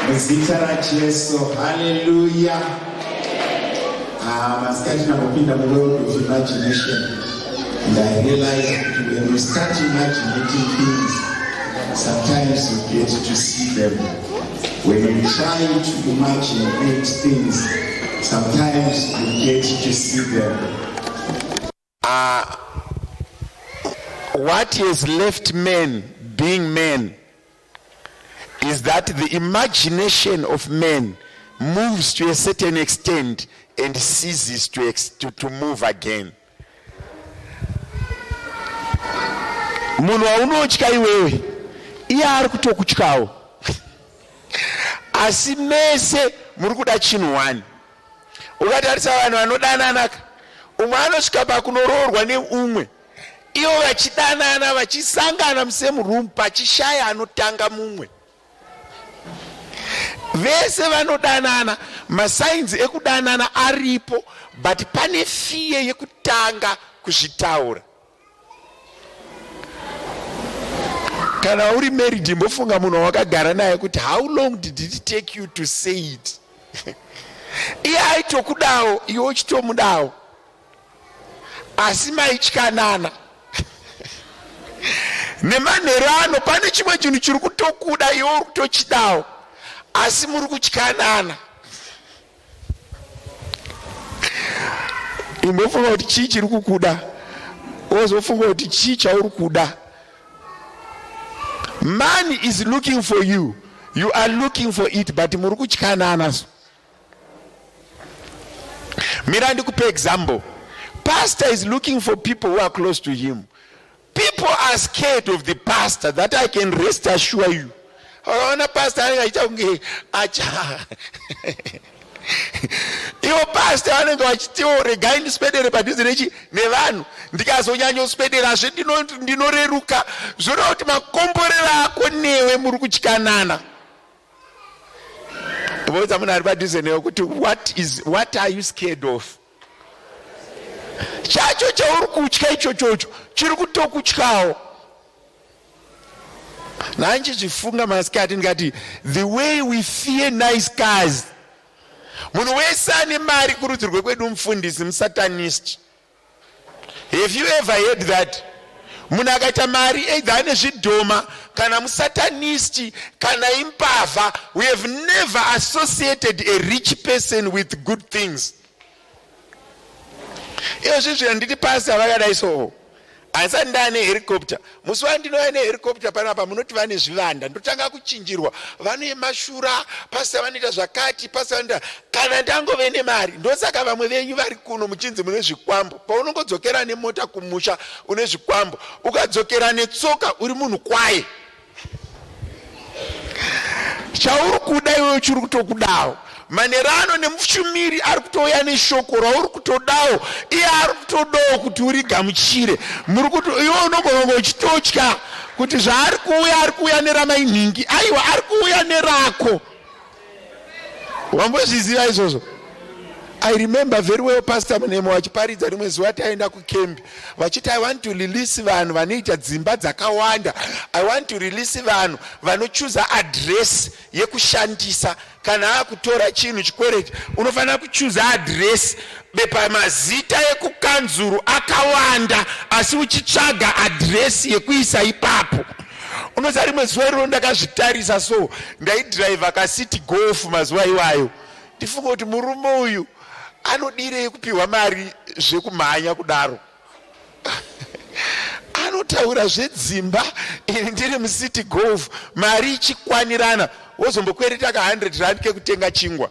Muzita raJesu, haleluya. Ah, masikati ndambopinda muworld of imagination and I realized that when you start imagining things, sometimes you get to see them. When you try to imagine great things, sometimes you get to see them. What has left men being men is that the imagination of man moves to a certain extent and ceases to move again. Munhu waunotya iwewe iye ari kutokutyawo, asi mese muri kuda chinhu wani. Ukatarisa vanhu vanodananaka, umwe anosvika pakunoroorwa neumwe, ivo vachidanana, vachisangana musame room, pachishaya anotanga mumwe. Vese vanodanana, masigns ekudanana aripo, but pane fear yekutanga kuzvitaura. Kana uri married, imbofunga munhu wawakagara naye kuti how long did it take you to say it? Iye aitokudawo, iwe uchitomudawo, asi maityanana. Nemanheru ano pane chimwe chinhu chiri kutokuda, iwe uri kutochidawo, asi muri kutyanana. Imbofunga kuti chii chiri kukuda, wozofunga kuti chii chauri kuda. Man is looking for you, you are looking for it, but muri kutyanana. So mira ndikupe example. Pastor is looking for people who are close to him. People are scared of the pastor, that I can rest assure you. Vakaona pastor anenge achiita kunge acha ivo pastor vanenge vachitiwo regai ndiswedere padhuze nechi nevanhu, ndikazonyanyoswederazve ndinoreruka. Zvoreva kuti makomborero ako newe muri kutyanana. Voudza munhu ari padhuze newe kuti what are you scared of? Chacho chauri kutya ichochocho chiri kutokutyawo. Nhanchizvifunga masikati ndikati the way we fear nice cars, munhu wese ane mari kurudzi rwekwedu mufundisi musatanist. Have you ever heard that? Munhu akaita mari, either ane zvidhoma kana musatanist kana imbavha. We have never associated a rich person with good things. Izvozvi zvino nditi pasi havakadai so, handisati ndaane helicopter. Musi wandinouya nehelicopter panapa, munoti vane zvivanda, ndotanga kuchinjirwa, vanoemashura pasi, vanoita zvakati pasi, vanoita. Kana ndangove nemari, ndosaka vamwe venyu vari kuno muchinzi mune zvikwambo. Paunongodzokera nemota kumusha une zvikwambo, ukadzokera netsoka uri munhu kwaye. Chauri kuda iwewe chiri kutokudawo. Manerano nemushumiri ari kutouya neshoko rauri kutodawo, iye ari kutodawo kuti urigamuchire. Muri kuti iwe unogona kunge uchitotya kuti zvaari kuuya, ari kuuya neramainhingi. Aiwa, ari kuuya nerako. Wambozviziva izvozvo? I remember very well Pastor Munemo vachiparidza rimwe zuva taenda kukembi, vachiti, "I want to release vanhu vanoita dzimba dzakawanda. I want to release vanhu vanochuza address yekushandisa. Kana akutora chinhu chikwereti, unofanira kuchuza address." Bepa mazita ekukanzuru akawanda, asi uchitsvaga address yekuisa ipapo. Unoziva, rimwe zuva iroro ndakazvitarisa so, ndaidhiraivha kaCiti Golf mazuva iwayo. Ndifunga kuti murume uyu anodirei kupiwa mari zvekumhanya kudaro? Vanotaura zvedzimba ini ndiri mucity golf, mari ichikwanirana, wozombokwereta ka 100 rand kekutenga chingwa.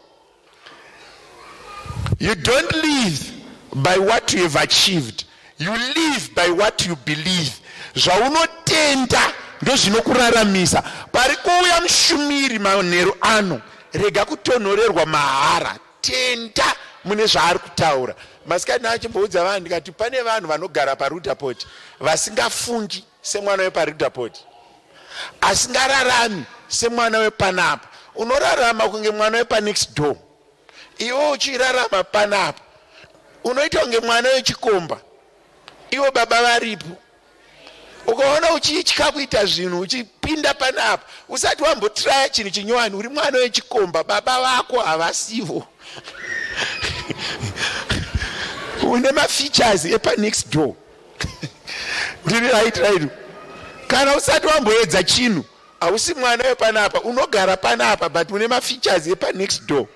You don't live by what you have achieved, you live by what you believe. Zvaunotenda ndozvinokuraramisa. Pari kuuya mushumiri manheru ano, rega kutonhorerwa mahara, tenda mune zvaari kutaura. Masikati achimboudza vanhu ndikati pane vanhu vanogara paRudaport vasingafungi semwana wepaRudaport, asingararami semwana wepanapa. Unorarama kunge mwana wepanext door, iwe uchirarama panapa unoita kunge mwana wechikomba, ivo baba varipo. Ukaona uchitya kuita zvinhu uchipinda panapa usati wambotraya chinhu chinyowani, uri mwana wechikomba, baba vako havasivo. Une mafeatures epanext door. Ndiri right right. Kana usati wamboedza chinhu hausi mwana wepanapa, unogara panapa but une mafeatures epanext door.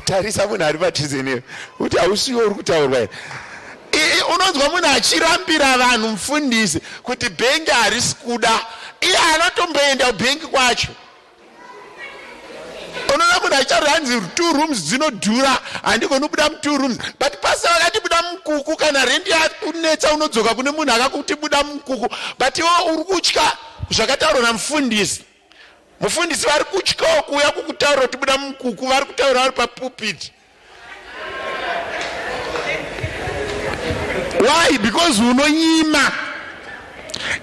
Tarisa munhu ari padhuze newe kuti hausiwo uri kutaurwa here. Unonzwa munhu achirambira vanhu mufundisi kuti bhengi harisi kuda, iye anotomboenda kubhengi kwacho. Unoona munhu achitaura hanzi 2 rooms dzinodhura, handigoni kubuda mu2 rooms, but pasa vakati buda mukuku, kana rendi yakunetsa unodzoka kune munhu akakuti buda mukuku, but iwe uri kutya zvakataurwa namufundisi. Mufundisi vari kutyawo kuuya kukutaura kuti buda mukuku, vari kutaura vari papulpit. Why? Because unonyima.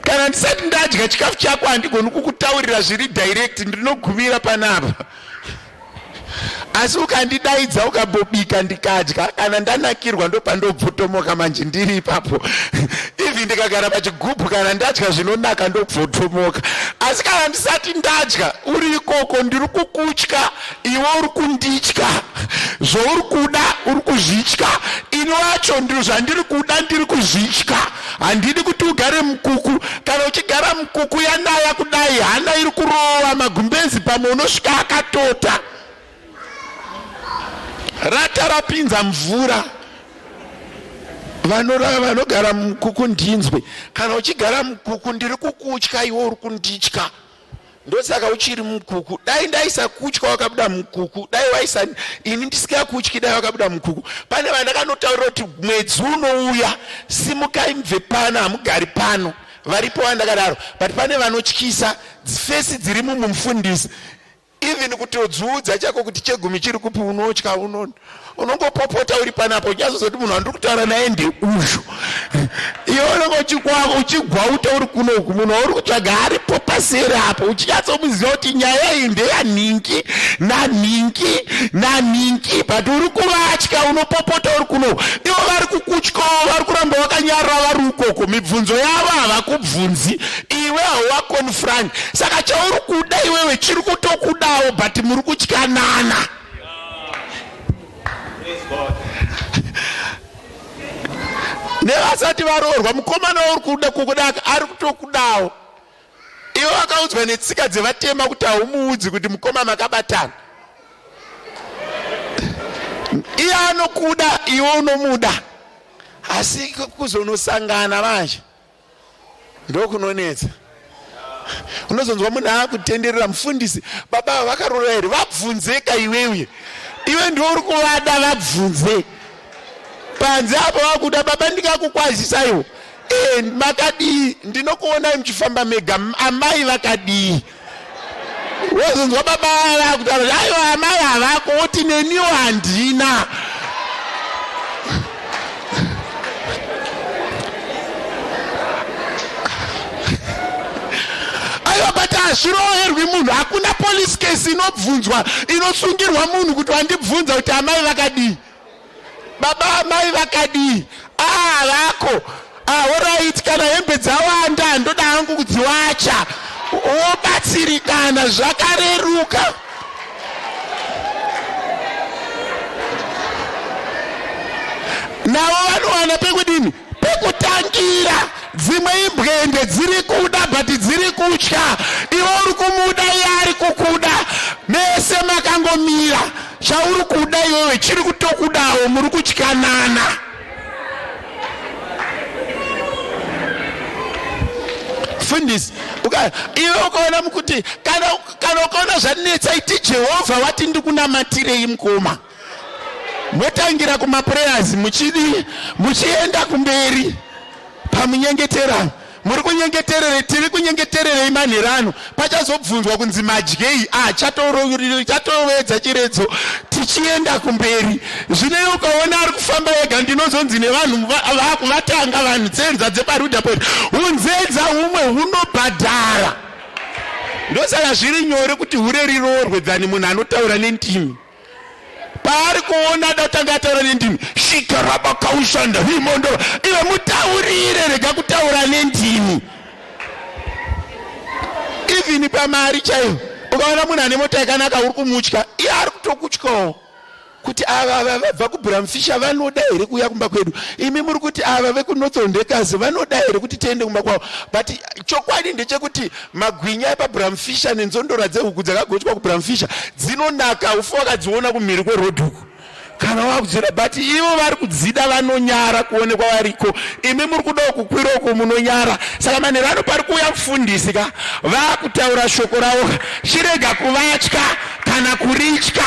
Kana ndisati ndadya chikafu chako handigoni kukutaurira zviri direct, ndinogumira panapa. Asi ukandidaidza ukambobika ndikadya, kana ndanakirwa ndopandobvotomoka manje ndiri ipapo. Even ndikagara pachigubhu kana ndadya zvinonaka ndobvotomoka. Asi kana ndisati ndadya uri ikoko ndiri kukutya, iwe uri kunditya, zvauri kuda uri kuzvitya, ini wacho ndiri zvandiri kuda ndiri kuzvitya. Handidi kuti ugare mukuku. Kana uchigara mukuku yanaya kudai, hana iri kurova, magumbezi pamwe unosvika akatota, rata rapinza mvura. Vanogara mukuku ndinzwe, kana uchigara mukuku ndiri kukutya, iwe uri kunditya, ndosaka uchiri mukuku. Dai ndaisakutya wakabuda mukuku, dai waisa ini ndisingakutyi, dai wakabuda mukuku. Pane vandakanotaurira kuti mwedzi unouya simukai mubve pano, hamugari pano. Varipo vandakadaro, but pane vanotyisa fesi dziri mumufundisi, even kutodziudza chako kuti chegumi chiri kupi unotya, unongopopota uri panapo, unyatsoziva munhu wandiri kutaura naye ndeuyu. Iwe unenge uchigwauta uri kunoku, munhu wauri kutsvaga aripo paseri apo, uchinyatsomuziva kuti nyaya iyi ndeyanhingi nanhingi nanhingi, but uri kuvatya, unopopota uri kunoku. Ivo vari kukutyawo, vari kuramba vakanyarara vari ukoko, mibvunzo yavo havakubvunzi, iwe hauvaconfront. Saka chauri kuda iwewe chiri kutokudawo, but muri kutyanana. Nevasati varoorwa, mukomana wauri kuda kukuda ari kutokudawo. Iwe wakaudzwa netsika dzevatema kuti haumuudzi kuti mukoma makabatana. Iye anokuda, iwe unomuda, asi kuzonosangana manje ndokunonetsa. Unozonzwa munhu akutenderera, mufundisi baba ava vakaroora here? Vabvunzeka iwewe, iwe ndiwe uri kuvada, vabvunze. Panze apo vakuda baba, ndikakukwazisa iwo e, makadii? Ndinokuonai muchifamba mega, amai vakadii? Wozonzwa baba vakutaura, aiwa amai havako, woti neniwo handina. Aiwa, but hazviroverwi munhu, hakuna police case inobvunzwa inosungirwa munhu kuti wandibvunza kuti amai vakadii, baba amai vakadii, ah vako, ah alright, kana hembe dzawanda ndoda hangu kudziwacha, wobatsirikana, zvakareruka. Navo vanowana pekudini, pekutangira. Dzimwe imbwende dziri kuda but dziri kutya. Iwe uri kumuda, iye ari kukuda, mese makangomira. Chauri kuda iwewe chiri kutokudawo, muri kutyanana. Mfundisi, iwe ukaona mukuti kana kana ukaona zvanetsa iti Jehovha wati ndikunamatirei mukoma. Motangira kumaprayers muchidi muchienda kumberi pamunyengeterano. Muri kunyengeterere tiri kunyengetererei manheru ano pachazobvunzwa kunzi madyei ah chatowedza chiredzo tichienda kumberi. Zvino ukaona ari kufamba ega ndinozonzi nevanhu vatanga vanhu tsenza dzepaRudaport unzenza humwe hunobhadhara. Ndosaka zviri nyore kuti hure riroorwe than munhu anotaura nendimi. Paari kuona ada kutanga ataura nendimi shikarabakaushanda himondo iwe mutaurire rega kutaura nendimi. Even pamari chaiyo ukaona munhu ane mota yakanaka uri kumutya iye ari kutokutyawo kuti ava vabva kubramfisha vanoda here kuuya kumba kwedu imi muri kuti ava vekunorthondekers vanoda here kuti tiende kumba kwavo but chokwadi ndechekuti magwinya epabramfisha nenzondora dzehuku dzakagochwa kubramfisha dzinonaka ufu wakadziona kumhiri kweroad uku kana wakudzira but ivo vari kudzida vanonyara kuonekwa variko imi muri kudawo kukwira uku munonyara saka manheru ano pari kuuya mufundisi ka vakutaura shoko ravo chirega kuvatya kana kuritya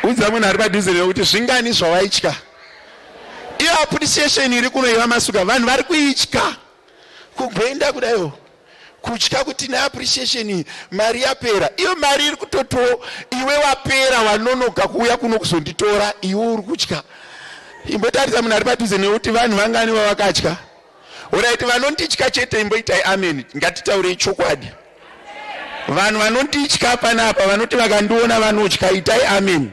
udza munhu ari padhuze newe kuti zvingani zvawaitya iyo appreciation iri kuno iva masuka vanhu vari kuitya kugwenda kudaiwo kutya kuti neappreciation iyi mari yapera iyo mari iri kutoto iwe wapera wanonoka kuuya kuno kuzonditora iwe uri kutya imbotarisa munhu ari padhuze nekuti vanhu vangani vavakatya Horaiti vanonditya chete imboitai amen ngatitaurei chokwadi. Vanhu vanonditya panapa vanoti vakandiona vanotya itai amen.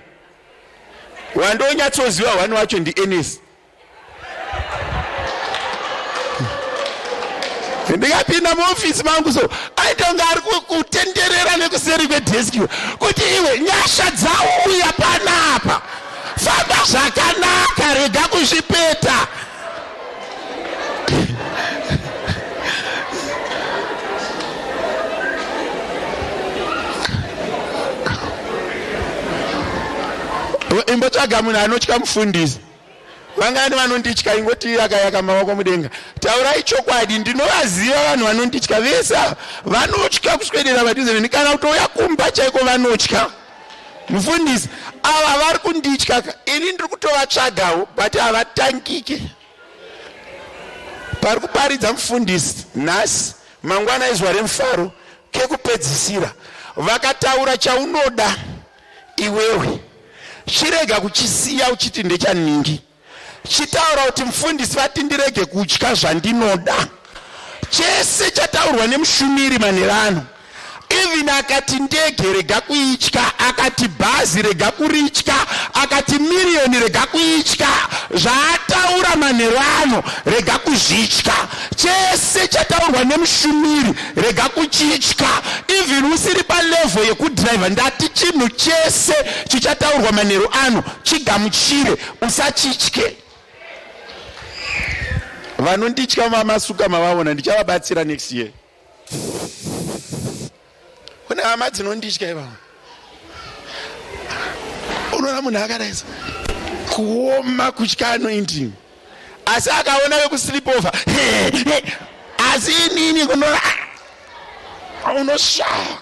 Wandonyatsoziva hwani wacho ndi Enes. Ndikapinda muofisi mangu so aitonga ari kutenderera nekuseri kwedeski kuti iwe nyasha dzauya panapa famba zvakanaka rega kuzvipeta. Imbotsvaga munhu anotya mufundisi. Vangani vanonditya ingoti yakayaka maoko mudenga. Taurai chokwadi ndinovaziva vanhu vanonditya vese ava vanotya kuswedera padhuze neni kana kutouya kumba chaiko vanotya. Mufundisi ava vari kunditya ini ndiri kutovatsvagawo but havatangike. Pari kuparidza mufundisi nhasi mangwana izuva remufaro kekupedzisira vakataura chaunoda iwewe chirega kuchisiya uchiti ndechanhingi chitaura kuti mufundisi vati ndirege kutya zvandinoda chese chataurwa nemushumiri manherano even akati ndege rega kuitya akati bhazi rega kuritya akati miriyoni rega kuitya zvaataura manheru ano rega kuzvitya chese chataurwa nemushumiri rega kuchitya even usiri palevho yekudhiraivha ndati chinhu chese chichataurwa manheru ano chigamuchire usachitye vanonditya vamasuka mavaona ndichavabatsira next year kune hama dzinonditya ivavo unoona munhu akadaisa kuoma kutya anointing asi akaona vekusleep over asi inini kunoona unoshaya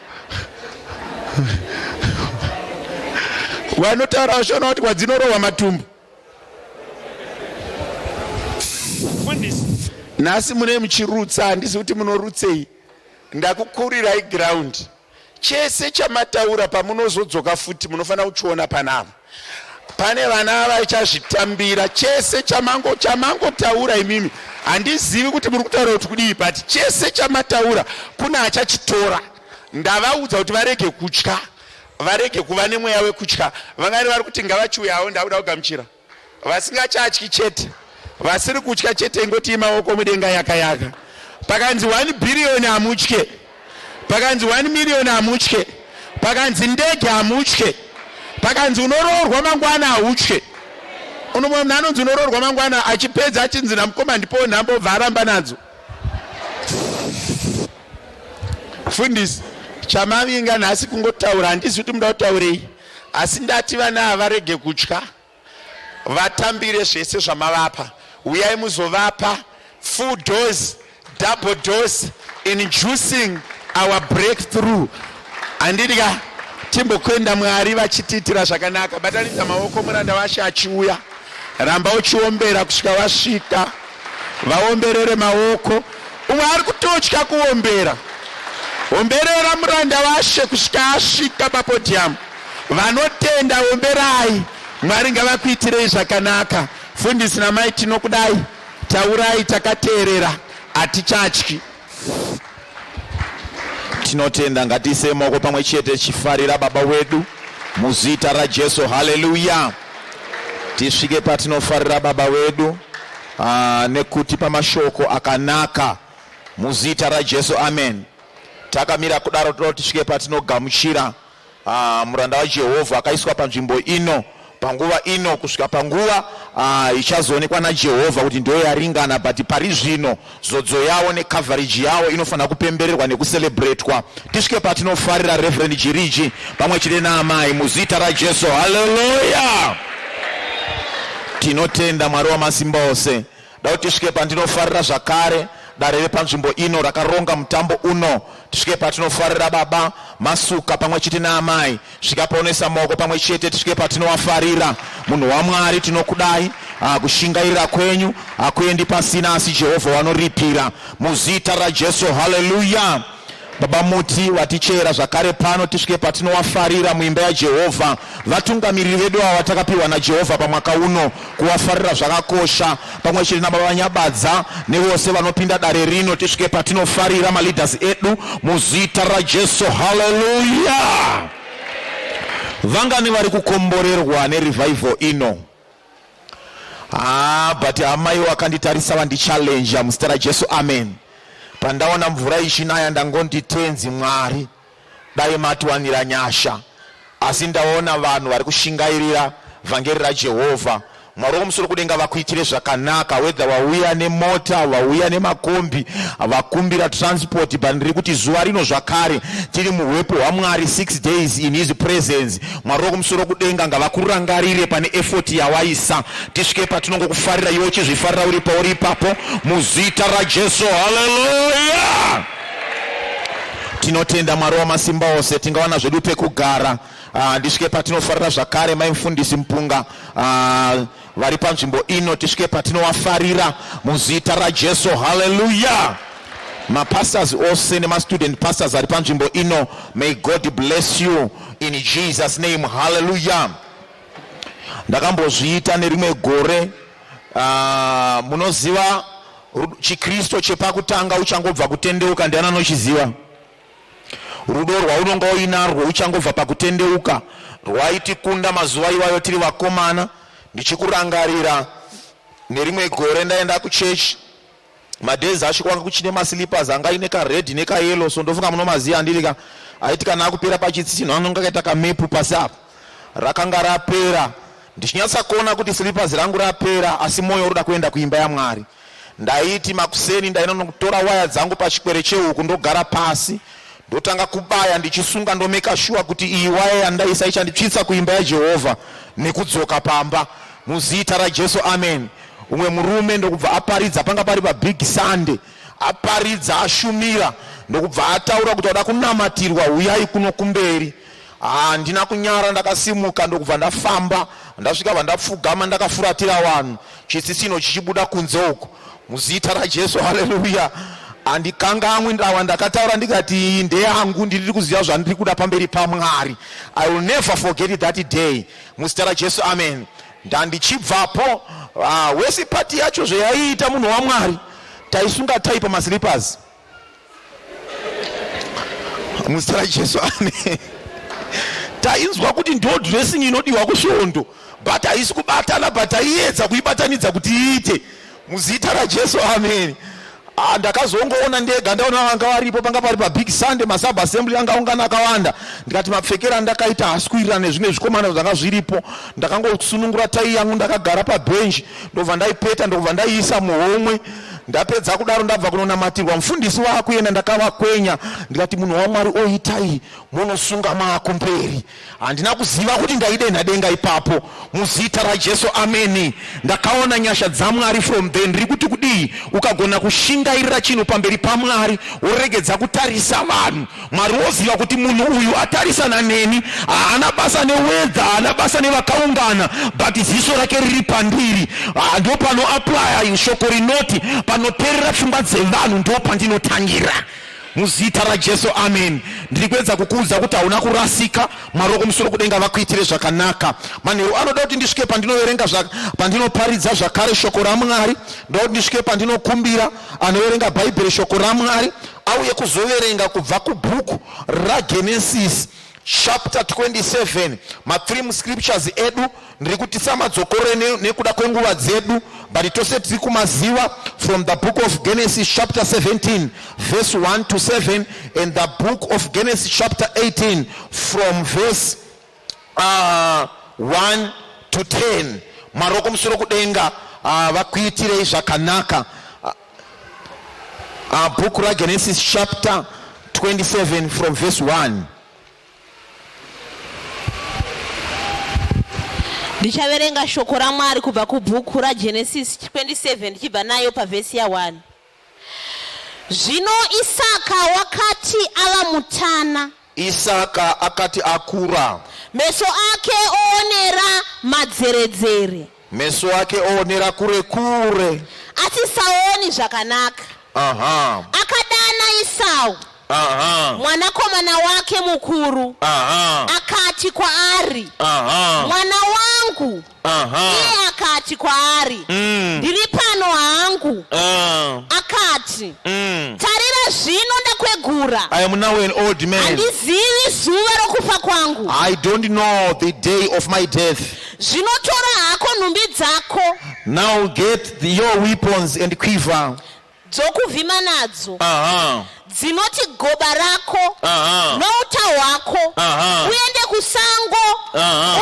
vanotaura vashona kuti kwadzinorohwa matumbu nhasi mune muchirutsa handisi kuti munorutsei ndakukurirai ground chese chamataura pamunozodzoka futi munofanira kuchiona panapa pane vana vachazvitambira chese chamango chamangotaura imimi handizivi kuti muri kutaura kuti kudii but chese chamataura kuna achachitora ndavaudza kuti varege kutya varege kuva nemweya wekutya vangani vari kuti ngavachiuyawo ndakuda kugamuchira vasingachatyi chete vasiri kutya chete ingoti maoko mudenga yaka yaka pakanzi 1 billion hamutye pakanzi 1 million hamutye pakanzi ndege hamutye pakanzi unoroorwa mangwana hautye unomwe munhu anonzi unoroorwa mangwana achipedza achinzi namukoma ndipowo nhambo obva aramba nadzo Mfundisi, chamavinga nhasi kungotaura, handizi kuti muda kutaurei, asi ndati vana ava varege kutya, vatambire zvese zvamavapa. Uyai muzovapa Full dose, double dose, inducing our breakthrough. Handiti ka timbokwenda Mwari vachitiitira zvakanaka. Batanidza maoko muranda washe achiuya. Ramba uchiombera kusvika wasvika. Vaomberere maoko. Umwe ari kutotya kuombera. Omberera muranda washe kusvika asvika papodium. Vanotenda omberai. Mwari ngavakuitirei zvakanaka. Fundisi namai tinokudai. Taurai takateerera hatichatyi. Tinotenda, ngatiisei maoko pamwe chete tichifarira Baba wedu muzita raJesu. Haleluya! Tisvike patinofarira Baba wedu nekutipa mashoko akanaka muzita raJesu. Amen. Takamira kudaro, toda kuti tisvike patinogamuchira muranda waJehovha akaiswa panzvimbo ino panguva ino kusvika panguva ichazoonekwa naJehovha kuti ndiyo yaringana, but pari zvino zodzo yawo necoverage yawo inofanira kupembererwa nekucelebratwa. Tisvike patinofarira Reverend Jiriji pamwe chete naamai muzita raJesu. Haleluya! Tinotenda Mwari wamasimba ose. Da kuti tisvike pandinofarira zvakare dare repanzvimbo ino rakaronga mutambo uno. Tisvike patinofarira Baba Masuka pamwe chete naamai. Svika paunoisa maoko pamwe chete, tisvike patinovafarira. Munhu waMwari, tinokudai. Kushingairira kwenyu hakuendi pasina, asi Jehovha wanoripira muzita raJesu. Haleluya! Baba Muti vatichera zvakare pano, tisvike patinowafarira muimba yaJehovha. Vatungamiriri vedu ava vatakapiwa naJehovha pamwaka uno, kuwafarira zvakakosha, pamwe chete nababa Nyabadza nevose vanopinda dare rino. Tisvike patinofarira maleaders edu muzita raJesu. Haleluya! Vangani vari kukomborerwa nerevival ino? Ah, but amai wakanditarisa vandichallenge muzita raJesu. Amen. Pandaona mvura ichinaya ndangondi Tenzi Mwari, dai matiwanira nyasha. Asi ndaona vanhu vari kushingairira vhangeri raJehovha. Mwari wokumusoro kudenga vakuitire zvakanaka, whether wauya nemota, wauya nemakombi, vakumbira transport, but ndiri kuti zuva rino zvakare tiri muhwepo hwaMwari, 6 days in his presence. Mwari wokumusoro kudenga ngavakurangarire pane effort yawaisa. Tisvike patinongokufarira iwe uchizvifarira uri pauri ipapo muzita raJesu. Haleluya! Tinotenda Mwari wamasimba ose. Tingawana zvedu pekugara. Ndisvike patinofarira zvakare mai mufundisi Mupunga vari panzvimbo ino. Tisvike patinowafarira muzita raJesu. Haleluya! Mapastors ose nemastudent pastors ari panzvimbo ino, may God bless you in Jesus name. Haleluya! Ndakambozviita nerimwe gore. Munoziva chiKristu chepakutanga uchangobva kutendeuka, ndiani anochiziva? Rudo rwaunonga uinarwo uchangobva pakutendeuka rwaitikunda mazuva iwayo tiri vakomana. Ndichikurangarira nerimwe gore ndaenda kuchechi, madays acho kwanga kuchine maslippers anga aine kared nekayellow, so ndofunga munomaziva, andirika aiti kana akupera pachitsinho anonga akaita kamepu pasi apa. Rakanga rapera, ndichinyatsa kuona kuti slippers rangu rapera, asi mwoyo uroda kuenda kuimba yaMwari. Ndaiti makuseni ndainonotora waya dzangu pachikwere chehuku, ndogara pasi, ndotanga kubaya ndichisunga, ndomeka shuwa kuti iyi waya yandaisa ichanditsvitsa kuimba yaJehovha nekudzoka pamba muzita raJesu. Amen. Umwe murume ndokubva aparidza, panga pari pabig Sunday, aparidza ashumira, ndokubva ataura kuti wada kunamatirwa huyai kuno kumberi. Handina kunyara, ndakasimuka ndokubva ndafamba, ndasvika vandapfugama ndakafuratira vanhu, chitsitsino chichibuda kunze uko muzita raJesu. Haleluya! Handikangamwi ndawa ndakataura ndikati iyi ndeyangu, ndiri kuziva zvandiri kuda pamberi paMwari. I will never forget that day muzita raJesu. Amen. Ndandichibvapo, wesi pati yacho zveyaiita munhu waMwari, taisunga tai pamaslippers muzita raJesu. Amen. Tainzwa kuti ndo dressing inodiwa kusvondo, but haisi kubatana, but taiedza kuibatanidza kuti iite muzita raJesu. Amen. Ndakazongoona ndega, ndaona vanga varipo, panga pari pabig Sunday, masub assembly anga aungana akawanda. Ndikati mapfekero andakaita haasi kuwirirana nezvimwe zvikomana zvanga zviripo. Ndakangosunungura tai yangu, ndakagara pabhenji, ndobva ndaipeta, ndobva ndaiisa muhomwe. Ndapedza kudaro ndabva kunonamatirwa, mufundisi waakuenda, ndakavakwenya ndikati, munhu waMwari oitai munosunga maakumberi. Handina kuziva kuti ndaidenha denga ipapo. Muzita raJesu, ameni. Ndakaona nyasha dzaMwari from then. Ndiri kuti kudii? Ukagona kushingairira chinhu pamberi paMwari, woregedza kutarisa vanhu, Mwari woziva kuti munhu uyu atarisana neni, haana basa newedha, haana basa nevakaungana, but ziso rake riri pandiri. Ndo panoaplya shoko rinoti panoperera pfungwa dzevanhu ndo pandinotangira. Muzita raJesu, amen. Ndiri kuedza kukuudza kuti hauna kurasika. Mwari wokumusoro kudenga vakuitire zvakanaka. Manheru anoda kuti ndisvike pandinoverenga, pandinoparidza zvakare shoko raMwari. Ndoda kuti ndisvike pandinokumbira anoverenga Bhaibheri shoko raMwari auye kuzoverenga kubva kubhuku raGenesis chapter 27, ma3 scriptures edu. Ndiri kuti tisamadzokorore nekuda kwenguva dzedu, but tose tiri kumaziva. From the book of Genesis chapter 17 verse 1 to 7 and the book of Genesis chapter 18 from verse 1 to 10. Mwari wokumusoro kudenga vakuitirei zvakanaka. Bhuku raGenesis chapter 27 from verse 1. Ndichaverenga shoko raMwari kubva kubhuku raGenesis 27, ndichibva nayo pavhesi ya1. Zvino Isaka wakati ava mutana, Isaka akati akura, meso ake oonera madzeredzere, meso ake oonera kure kure, asisaoni zvakanaka, akadana Isau, mwanakomana wake mukuru, akati kwaari, "Mwana wangu." Iye akati kwaari, "Ndiri pano hangu." Akati, "Tarira zvino ndakwegura, I am now an old man. Handizivi zuva rokufa kwangu. I don't know the day of my death. Zvino tora hako nhumbi dzako Now get your weapons and quiver. Dzokuvhima nadzo, dzinoti goba rako nouta hwako, uende kusango,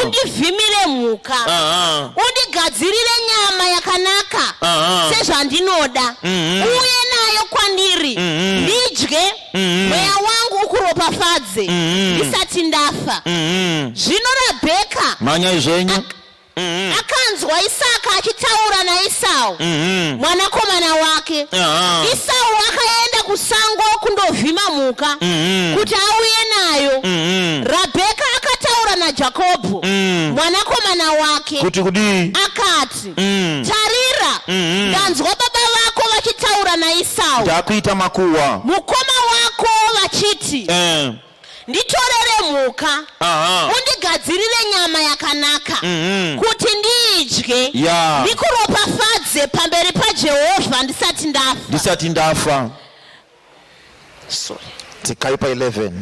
undivhimire mhuka, undigadzirire nyama yakanaka sezvandinoda, uuye nayo kwandiri, ndidye, mweya wangu ukuropafadze ndisati ndafa." Zvino Rabheka Manyai zvenyu. Akanzwa Isaka achitaura naEsau, mwanakomana wake. Esau akaenda kusango kundovhima mhuka kuti auye nayo. Rabheka akataura naJakobho, mwanakomana wake, Kuti kudii? Akati, "Tarira, ndanzwa baba vako vachitaura naEsau, Ndakuita makuhwa. Mukoma wako, vachiti, 'Nditorere mhuka, undigadzirire nyama yakanaka kuti ndiidye, ndikuropafadze pamberi paJehovha ndisati ndafa.'" Ndisati ndafa. Sorry. Tsikai pa 11.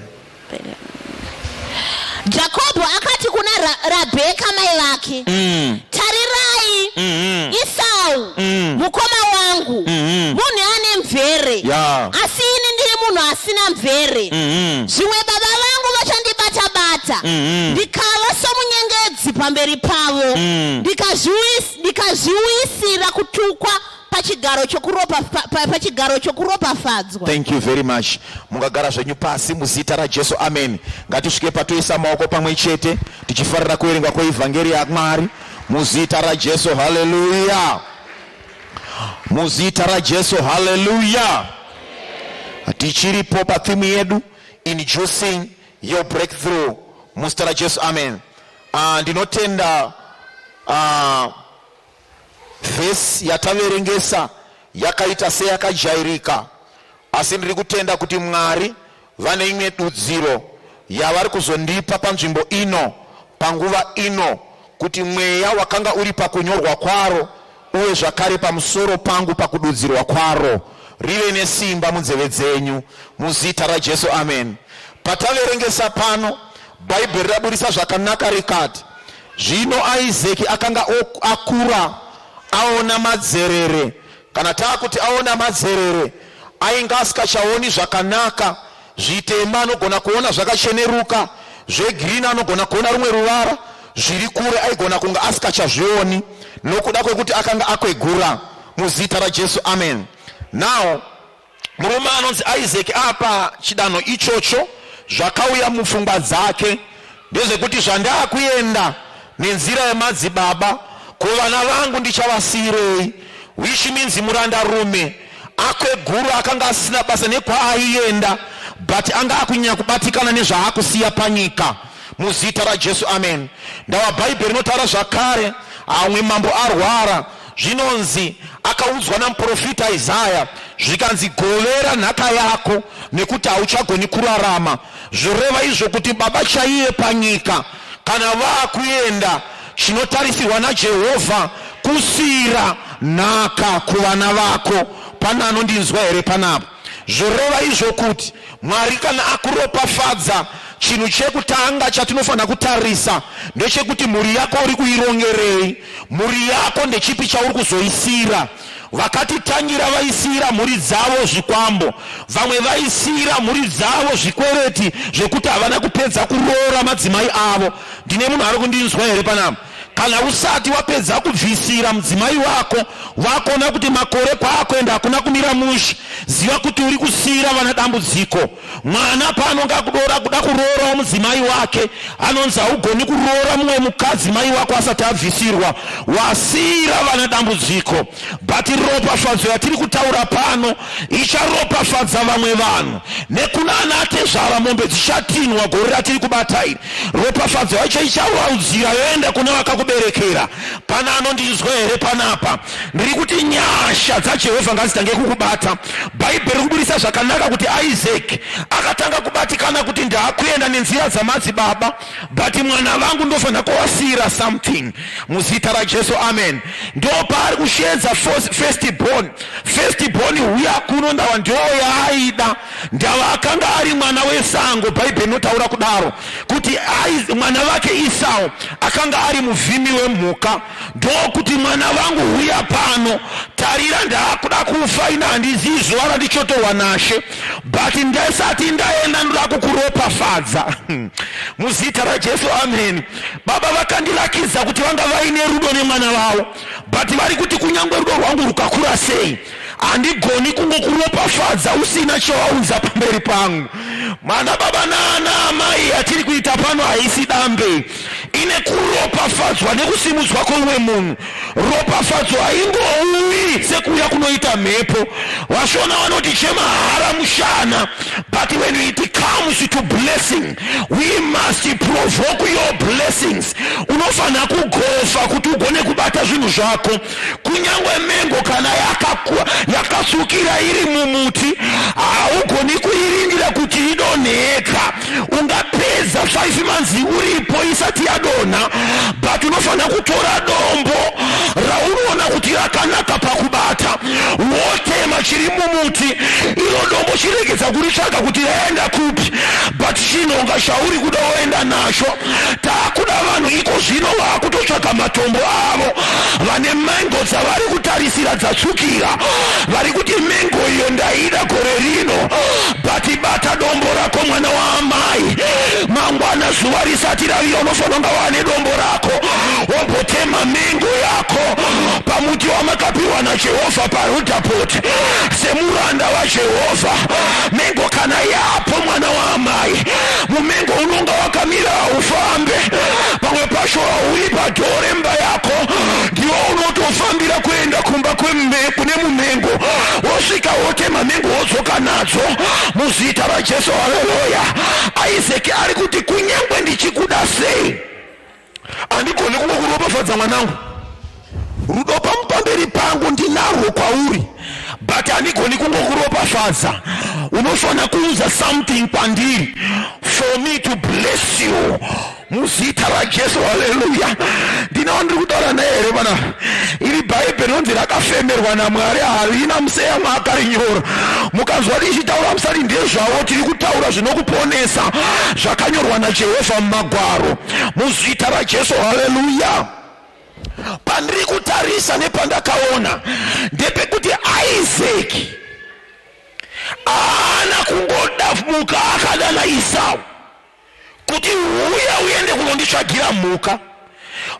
Jakobho akati kuna Rabheka mai vake, "Tarirai, Isau mukoma wangu munhu ane mvere, asi ini ndiri munhu asina mvere. Zvimwe baba vangu vachandibata-bata, ndikava somunyengedzi pamberi pavo, ndikazviuyisira kutukwa pachigaro chokuropafadzwa." Thank you very much. Mungagara zvenyu pasi muzita raJesu, amen. Ngatisvike patoisa maoko pamwe chete tichifarira kuverengwa kweivhangeri yaMwari muzita raJesu. Haleluya. Muzita raJesu, haleluya. Tichiripo patheme yedu, inducing your breakthrough, muzita raJesu, amen. Ndinotenda vhesi yataverengesa yakaita seyakajairika, asi ndiri kutenda kuti Mwari vane imwe dudziro yavari kuzondipa panzvimbo ino panguva ino, kuti mweya wakanga uri pakunyorwa kwaro uye zvakare pamusoro pangu pakududzirwa kwaro rive nesimba munzeve dzenyu muzita raJesu, amen. Pataverengesa pano, Bhaibheri raburisa zvakanaka rikati, zvino Isaki akanga akura aona madzerere. Kana taakuti aona madzerere, ainge asikachaoni zvakanaka. Zvitema anogona kuona zvakacheneruka, zvegirini anogona kuona rumwe ruvara, zviri kure aigona kunge asikachazvioni nokuda kwekuti akanga akwegura. Muzita raJesu, amen. Now murume anonzi Isaac apa chidanho ichocho, zvakauya mupfungwa dzake ndezvekuti zvandakuenda nenzira yemadzibaba, kuvana vangu ndichavasiyirei? Which means murandarume akweguru akanga asisina basa nekwaaienda, but anga akunyanya kubatikana nezvaakusiya panyika. Muzita raJesu, amen. Ndawa Bhaibheri rinotaura zvakare, amwe mambo arwara, zvinonzi akaudzwa namuprofita Isaya, zvikanzi, "Govera nhaka yako nekuti hauchagoni kurarama." Zvoreva izvo kuti baba chaiye panyika kana vaakuenda, chinotarisirwa naJehovha kusiyira nhaka kuvana vako. Pana anondinzwa here panapa? Zvoreva izvo kuti Mwari kana akuropafadza, chinhu chekutanga chatinofanira kutarisa ndechekuti mhuri yako uri kuirongerei? Mhuri yako ndechipi chauri kuzoisira? Vakatitangira vaisiyira mhuri dzavo zvikwambo, vamwe vaisiyira mhuri dzavo zvikwereti zvekuti havana kupedza kuroora madzimai avo. Ndine munhu ari kundinzwa here panapa? Kana usati wapedza kubvisira mudzimai wako, wakona kuti makore kwaakuenda hakuna kumira mushe, ziva kuti uri kusiyira vana dambudziko. Mwana paanonge akudora kuda kuroorawo mudzimai wake, anonzi haugoni kuroora mumwe mukadzi mai wako asati abvisirwa. Wasiyira vana dambudziko. But ropafadzo yatiri kutaura pano icharopafadza vamwe vanhu nekuna ana atezvara. Mombe dzichatinwa gore ratiri kubata iri. Ropafadzo yacho ichauraudzira yoenda kune vakakuberekera. Pana anondinzwa here panapa? Ndiri kuti nyasha dzaJehovha ngadzitange kukubata. Bhaibheri rikubudisa zvakanaka kuti Isaac akatanga kubatikana kuti ndaakuenda nenzira dzamadzibaba, but mwana vangu ndofanira kuvasiyira something. Muzita raJesu, amen. Ndo paari kusheedza first born. First born, huya kuno. Ndava ndo yaaida, ndava akanga ari mwana wesango. Bhaibheri rinotaura kudaro kuti mwana vake Isau akanga ari muvhimi wemhuka. Ndokuti, "Mwana vangu, huya pano. Tarira, ndaakuda kufa, ina handizivi zuva randichotorwa nashe, but ndisati ndaenda ndoda kukuropafadza." Muzita raJesu, amen. Baba vakandirakidza kuti vanga vaine rudo nemwana vavo, but vari kuti kunyange rudo rwangu rukakura sei, handigoni kungokuropafadza usina chawaunza pamberi pangu. Mwana baba naana amai, yatiri kuita pano haisi dambe, ine kuropafadzwa nekusimudzwa kweumwe munhu. Ropafadzo haingouyi sekuuya kunoita mhepo. Vashona vanoti chemahara mushana, but when it comes to blessing, we must provoke your blessings. Unofanira kugofa kuti ugone kubata zvinhu zvako. Kunyange mengo kana yakatsukira iri mumuti, haugoni kuirindira kuti idonheka. Ungapedza 5 months uripo isati yadonha, but unofanira kutora dombo raunoona kuti rakanaka pakubata, wotema chiri mumuti. Iro dombo chiregedza kuritsvaga kuti raenda kupi, but chinhonga chauri kuda woenda nacho. Taakuda vanhu iko zvino vaakutotsvaga matombo avo, vane mengo dzavari kutarisira dzatsvukira, vari kuti mengo iyo ndaida gore rino. But bata dombo rako, mwana waamai. Mangwana zuva risati ravira unofanira kunga wane dombo rako, wombotema mengo yako pamuti wamakapiwa naJehovha paRudaport semuranda waJehovha. Mengo kana yapo, mwana waamai, mumengo unonga wakamira haufambe. Pamwe pacho hauri padhoo remba yako, ndiwo unotofambira kuenda kumba kune mumengo, wosvika wotema mengo, wodzoka nadzo. Muzita raJesu, haleluya. Isaac ari kuti kunyangwe ndichikuda sei, handigoni kungokuropafadza, mwanangu. Rudo pamupamberi pangu ndinarwo kwauri, but handigoni kungokuropafadza. Unofanira kuunza something kwandiri for me to bless you. Muzita raJesu, haleluya. Ndinao ndiri kutaura naye here pana? Iri Bhaibheri rinonzi rakafemerwa naMwari, harina museya maakarinyora. Mukanzwa richitaura, musati ndezvavo. Tiri kutaura zvinokuponesa zvakanyorwa naJehovha mumagwaro. Muzita raJesu, haleluya. Pandiri kutarisa nepandakaona ndepekuti Isaac haana kungoda muka akadana Isau kuti huya uende kunonditsvagira mhuka,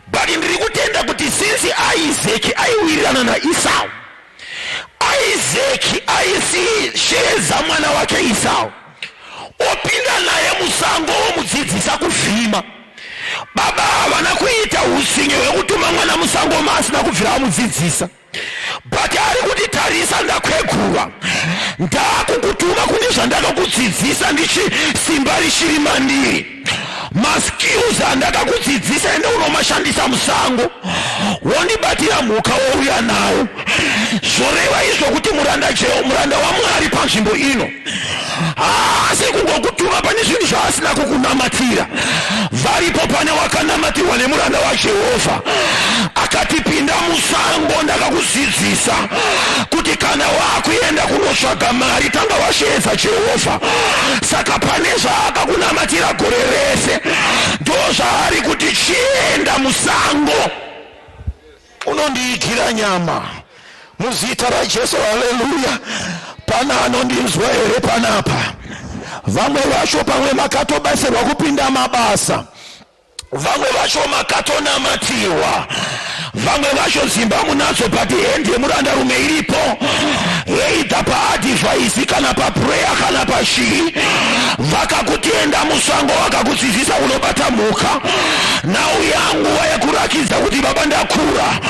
but ndiri kutenda kuti since Isaac aiwirirana naIsau. Isaki aisisheedza mwana wake Isau opinda naye musango omudzidzisa kuvhima. Baba havana kuita utsinye hwekutuma mwana musango maasina kubvira amudzidzisa. But ari kuti tarisa ndakwegura ndakukutuma kune zvandakakudzidzisa ndichi simba richiri mandiri maskills andakakudzidzisa ende unomashandisa musango wondibatira mhuka wouya nawo zvoreva izvo kuti muranda jeo muranda wamwari panzvimbo ino haasi kungokutuma pane zvinhu zvaasina kukunamatira varipo pane wakanamatirwa nemuranda wajehovha akati pinda musango ndakakudzidzisa kuti kana wakuenda kunotsvaga mari tanga washeedza jehovha saka pane zvaakakunamatira gore rese ndozvaari kuti chienda musango unondiigira nyama muzita rajesu haleluya pana anondinzwa here panapa vamwe vacho pamwe makatobatsirwa kupinda mabasa vamwe vacho makatonamatirwa vamwe vacho dzimba munadzo but hendi yemurandarume iripo either paadivhaisi kana paprayer kana pachii vakakutenda musango vakakudzidzisa unobata mhuka nhau yanguva yekurakidza kuti baba ndakura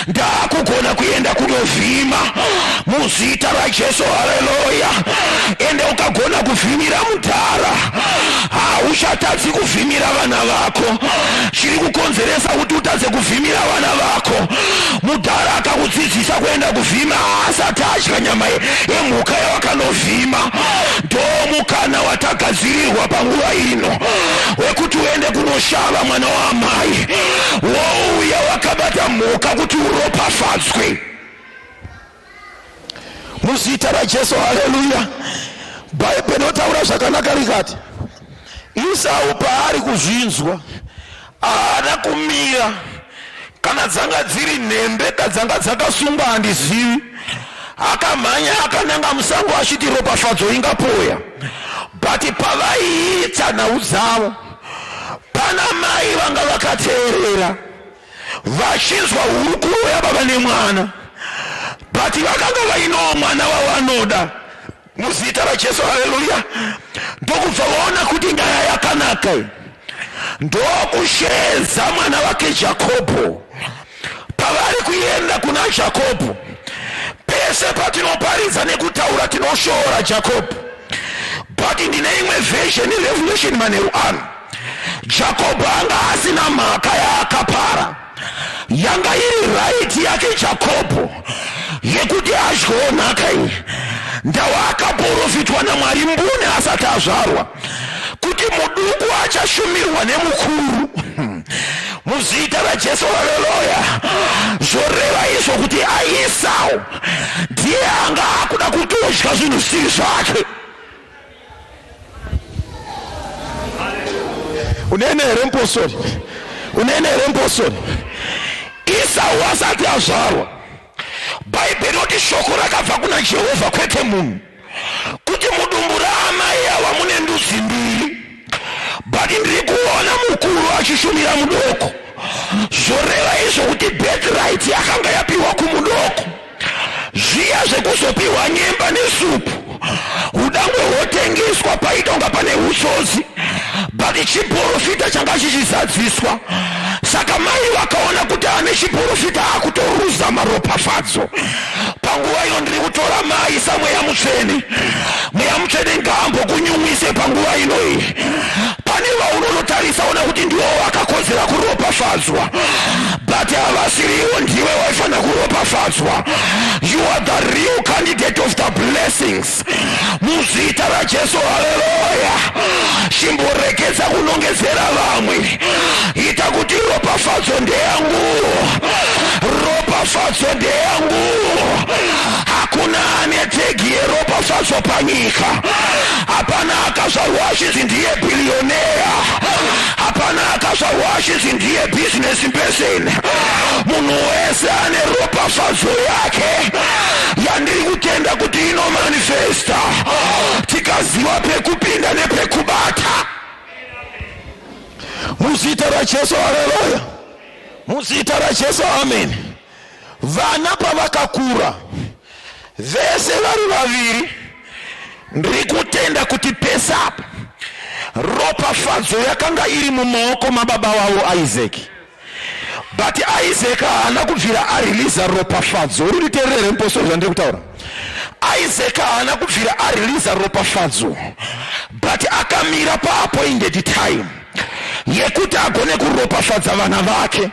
ndaakugona kuenda kunovhima muzita rajesu haleluya ende ukagona kuvhimira mudhara hauchatadzi kuvhimira vana vako chiri kukonzeresa kuti utadze kuvhimira vana vako mudhara akakudzidzisa kuenda kuvhima haasati adya nyama yemhuka yawakanovhima ndomukana watagadzirirwa panguva ino wekuti uende kunoshava mwana waamai wouya wakabata mhuka kuti uropafadzwe muzita rajesu haleluya bhaibheri rinotaura zvakanaka rikati isau paari kuzvinzwa haana kumira kana dzanga dziri nhembe kadzanga dzakasungwa handizivi akamhanya akananga musango achiti ropafadzo ingapoya but pavaiita nhau dzavo pana mai vanga vakateerera vachinzwa hurukuro yababa nemwana but vakanga vainawo mwana wavanoda muzita rajesu haleluya ndokubva vaona kuti nyaya yakanaka iyi ndokusheedza mwana wake jakobho pavari kuenda kuna jakobho pese patinoparidza nekutaura tinoshoora jakobho but ndine imwe version revelation manheru ano jakobho anga asina mhaka yaakapara yanga iri right yake jakobho yekuti adyewo nhaka iyi ndawa akaprofitwa namwari mbune asati azvarwa kuti muduku achashumirwa nemukuru muzita rajesu haleluya zvoreva izvo kuti aisau ndiye anga akuda kutodya zvinhu zvisiri zvake unene here mupostori unene here mupostori isau asati azvarwa bhaibheri rinoti shoko rakabva kuna jehovha kwete munhu kuti mudumbu raamai ava mune ndudzi mbiri but ndiri kuona mukuru achishumira mudoko zvoreva izvo kuti birthright yakanga yapiwa kumudoko zviya zvekuzopiwa nyemba nesupu udangwe hwotengeswa paita kunga pane utsotsi but chiporofita changa chichizadziswa saka mai vakaona kuti ane chiporofita akutoruza maropafadzo panguva ino ndiri kutora mai samweya mutsvene mweya mutsvene ngaambokunyumwise panguva ino iyi pane vaunonotarisa ona kuti ndiwo vakakodzera kuropafadzwa but havasiriwo ndiwe waifanira kuropafadzwa you are the real candidate of the blessings muzita rajesu haleluya chimboregedza kunongedzera vamwe ita kuti ropafadzo ndeyangu ropafadzo ndeyangu hakuna ane tegi yeropafadzo panyika hapana akazvarwa achinzi ndiye billionaire hapana akazvarwa achinzi ndiye business person munhu wese ane ropafadzo yake yandiri kutenda kuti inomanifesta tikaziva pekupinda nepekubata muzita rajesu haleluya muzita rajesu amen vana pavakakura. Vese vari vaviri ndiri kutenda kuti pese apa ropafadzo yakanga iri mumaoko mababa wavo Isaac. But Isaac haana kubvira areleasa ropafadzo. Uri kunditeerera here mupostori zvandiri kutaura? Isaac haana kubvira areleasa ropafadzo but akamira paappointed time yekuti agone kuropafadza vana vake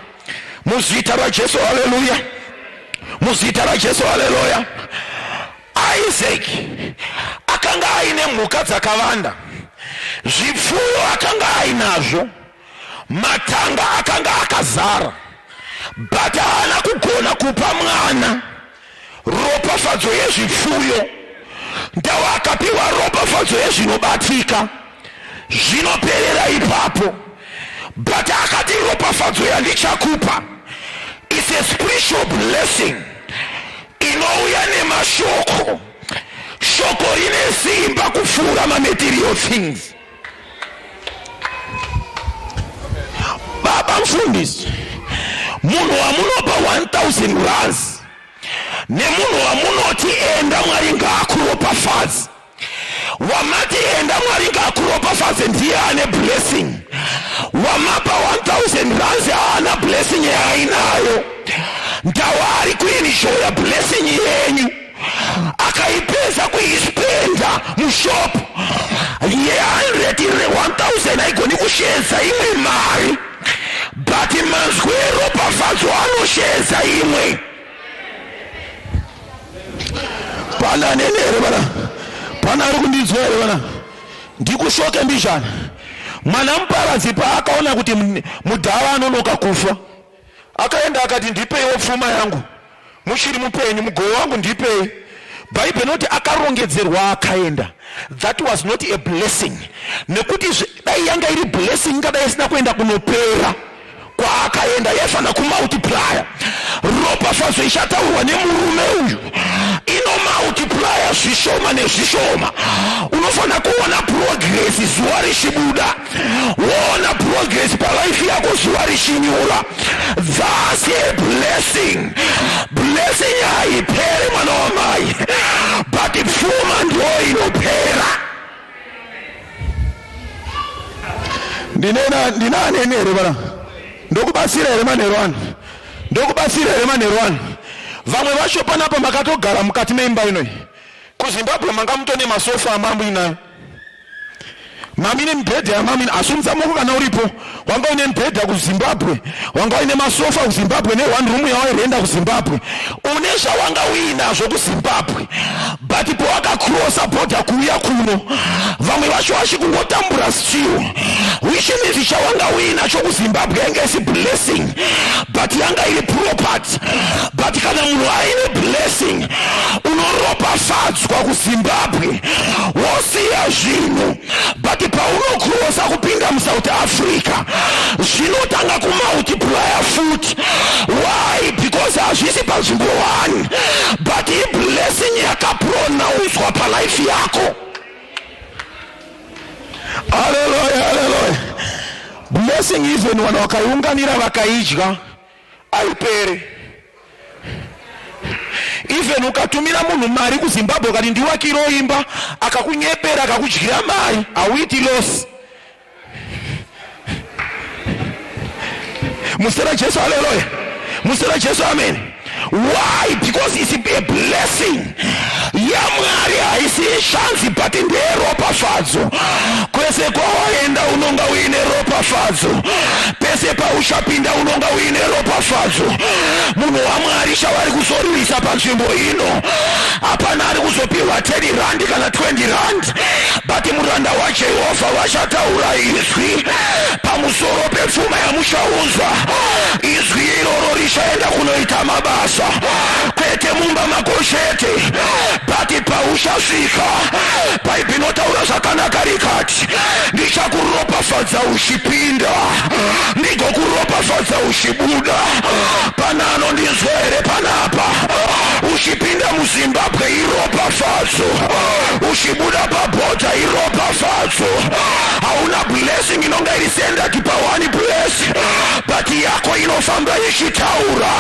muzita raJesu. Haleluya! Muzita raJesu, haleluya! Isaac akanga aine mhuka dzakawanda, zvipfuyo akanga ainazvo, matanga akanga akazara, but haana kugona kupa mwana ropafadzo yezvipfuyo. Ndawo akapiwa ropafadzo yezvinobatika zvinoperera ipapo, but akati ropafadzo yandichakupa is a spiritual blessing inouya nemashoko. Shoko rine simba kupfuura mamaterial things. Baba mufundisi, munhu wamunopa 1000 rands nemunhu wamunoti enda Mwari ngaakuropafadze, wamati enda Mwari ngaakuropafadze ndiye ane blessing. Wamapa 1000 rands haana blessing yaainayo. Ndawa ari kuenjoya blessing yenyu, akaipedza kuispenda mushop ye100 1000 haigoni kushedza imwe mari, but manzwi eropafadzo anoshedza imwe. Pana nene here vana? Pana ari kundinzwa here vana? Ndikushoke mbijana. Mwana muparadzi paakaona kuti mudhara anonoka kufa, akaenda akati ndipeiwo pfuma yangu muchiri mupenyu, mugove wangu ndipei. Bhaibheri inoti akarongedzerwa akaenda. That was not a blessing, nekuti dai yanga iri blessing ingadai isina kuenda kunopera kwaakaenda, yaifanira kumultiplya. Ropafadzo ichataurwa nemurume uyu inomultiplya zvishoma nezvishoma. Unofanira kuona progress zuva richibuda, woona progress palife yako zuva richinyura. That's a blessing. Blessing haiperi mwana wamai, but pfuma ndo inopera. Ndinanene here vana? Ndokubatsira here manheru ano? Ndokubatsira here manheru ano? Vamwe vacho panapa makatogara mukati meimba inoyi. KuZimbabwe manga mutone masofa amamuinayo, mamine mibhedha yamamine. Asumudza moko kana uripo. Wanga uine mibhedha kuZimbabwe, wanga uine masofa kuZimbabwe, ne1 room yawairenda kuZimbabwe. Une zvawanga uinazvo kuZimbabwe, but pawakakrosa bhodha kuuya kuno, vamwe vacho vachikungotambura still, which means chawanga uinacho kuZimbabwe yanga isi blessing, but yanga iri property. But kana munhu aine blessing, unoropafadzwa kuZimbabwe wosiya zvinhu, but paunokrosa kupinda muSouth Africa zvinotanga kumultiplya futi. Why? Because hazvisi panzvimbo 1, but iblessing yakapronaunzwa palife yako. Haleluya, haleluya! Blessing, even vanhu vakaiunganira vakaidya, aipere. Even ukatumira munhu mari kuZimbabwe ukati ndiwakiro imba, akakunyepera akakudyira mari, hauiti loss. Muzita raJesu, haleluya! Muzita raJesu, amen. Why? Because it's a blessing yaMwari, haisi shanzi, but ndeyeropafadzo. Kwese kwawaenda unonga uine ropafadzo, pese pauchapinda unonga uine ropafadzo. Munhu waMwari, chavari kuzorwisa panzvimbo ino, hapana ari kuzopiwa 10 rand kana 20 rand, but muranda waJehovha vachataura izwi pamusoro pepfuma yamuchaunzwa. Izwi iroro richaenda kunoita mabasa, kwete mumba mako chete, but pauchasvika. Bhaibheri inotaura zvakanaka rikati, ndichakuropafadza uchipinda, ndigokuropafadza uchibuda. Pana anondinzwa here panapa? Uchipinda muZimbabwe iropafadzo, uchibuda pabhodha iropafadzo. Hauna blessing inonga iri centered pa one place, but yako inofamba ichitaura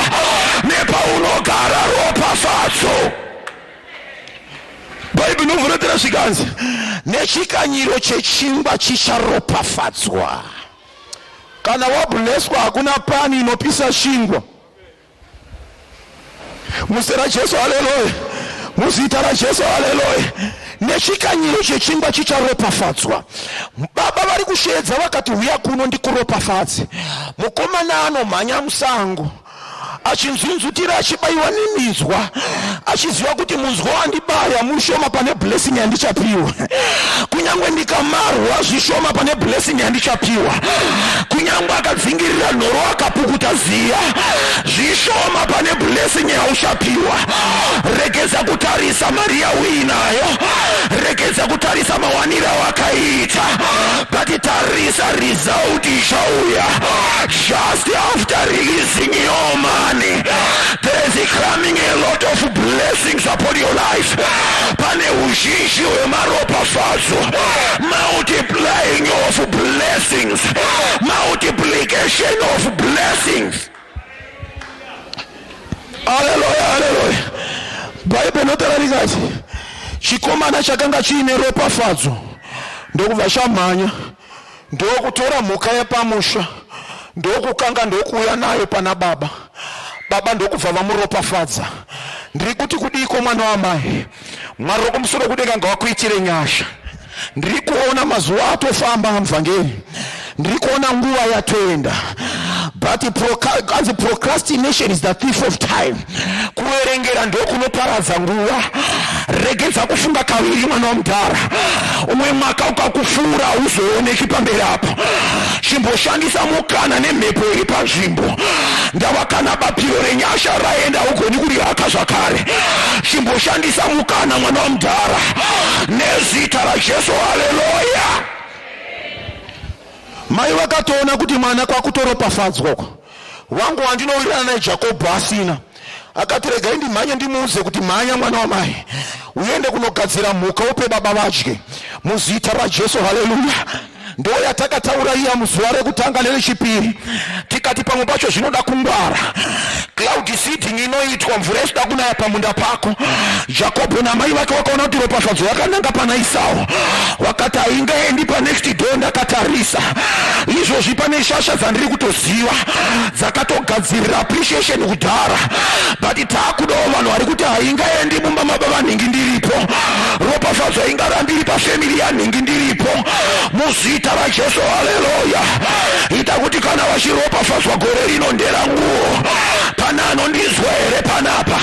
nepaunogara ropafadzo. Bhaibheri inovhurotera zvikanzi nechikanyiro chechingwa chicharopafadzwa. Kana wableswa hakuna pani inopisa chingwa. Muzita raJesu, haleluya. Muzita raJesu, haleluya. Nechikanyiro chechingwa chicharopafadzwa. Baba vari kusheedza vakati huya kuno ndikuropafadze. Mukomana anomhanya musango achinzunzutira achibayiwa neminzwa, achiziva kuti munzwa wandibaya mushoma pane blessing yandichapiwa. Kunyange ndikamarwa zvishoma pane blessing yandichapiwa. Kunyange akadzingirira nhoro akapukuta ziya zvishoma pane blessing yauchapiwa. Regedza kutarisa mari yauinayo, regedza kutarisa mawaniro awakaita, but tarisa result ichauya just after releasing your money. There is coming a lot of blessings upon your life. Pane uzhinji hwemaropafadzo, multiplying of blessings, multiplication of blessings. Haleluya, haleluya. Bhaibheri inotaura rikati chikomana chakanga chiine ropafadzo ndokubva chamhanya ndokutora mhuka yepamusha ndokukanga ndokuuya nayo pana baba. Baba ndokubva vamuropafadza. Ndiri kuti kudiiko mwana wamai? Mwari wokumusoro kudenga ngawakuitire nyasha. Ndiri kuona mazuva atofamba muvhangeri, ndiri kuona nguva yatoenda, but anzi procrastination is the thief of time. Kuverengera ndokunoparadza nguva. Regedza kufunga kaviri mwana wamudhara. Umwe mwaka ukakufuura hauzooneki pamberi apo. Chimboshandisa mukana nemhepo iri panzvimbo. Ndava kana bapiro renyasha raenda haugoni kurihaka zvakare. Chimboshandisa mukana mwana wamudhara, nezita raJesu, haleluya. Mai vakatoona kuti mwana kwakutoropafadzwa uko. Wangu wandinowirirana naye Jakobho asina. Akati regai ndimhanye ndimuudze kuti mhanya mwana wamai uende kunogadzira mhuka upe baba vadye, muzita raJesu, haleluya. Ndo yatakataura iya muzuva rekutanga nerechipiri, tikati pamwe pacho zvinoda kungwara. Cloud seeding inoitwa mvura isida kunaya pamunda pako. Jakobho namai vake vakaona kuti ropafadzo yakananga pana Isau, vakati haingaendi panext door ndakatarisa. Izvozvi pane shasha dzandiri kutoziva dzakatogadzirira appreciation kudhara, but taakudawo vanhu vari kuti haingaendi mumba mababa nhingi ndiripo, ropafadzo haingarambiri pafamily yanhingi ndiripo, muzita raJesu, haleluya. Ita kuti kana vachiropafadzwa gore rino nderanguwo. Pana anondizwa here panapa?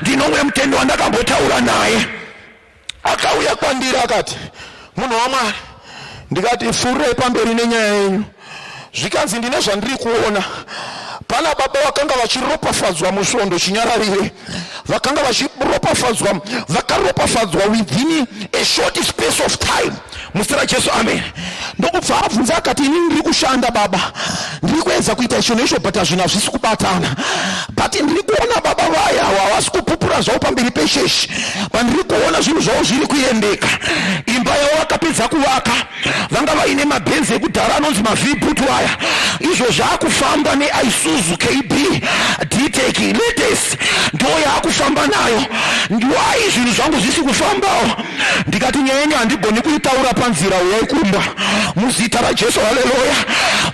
Ndinomwe mutendo wandakambotaura naye, akauya kwandiri akati munhu waMwari. Ndikati furei pamberi nenyaya yenyu. Zvikanzi ndine zvandiri kuona pana baba vakanga vachiropafadzwa musvondo chinyararire, vakanga vachiropafadzwa, vakaropafadzwa within a short space of time, muzita raJesu, amen. Ndokubva abvunza akati inini ndiri kushanda baba, ndiri kuedza kuita icho neicho, but hazvinhu hazvisi kubatana, but ndiri kuona baba vaya havasi kupupura zvavo pamberi pechechi, pandiri kuona zvinhu zvavo zviri kuendeka. Imba yavo vakapedza kuvaka, vanga vaine mabhenzi ekudhara anonzi mavboot aya, izvo zvaakufamba neIsuzu KB DTEC latest ndo yaakufamba nayo. Wai zvinhu zvangu zvisi kufambawo? Ndikati nyaya yenyu handigoni kuitaura panzira, uyai kumba, muzita raJesu, haleluya.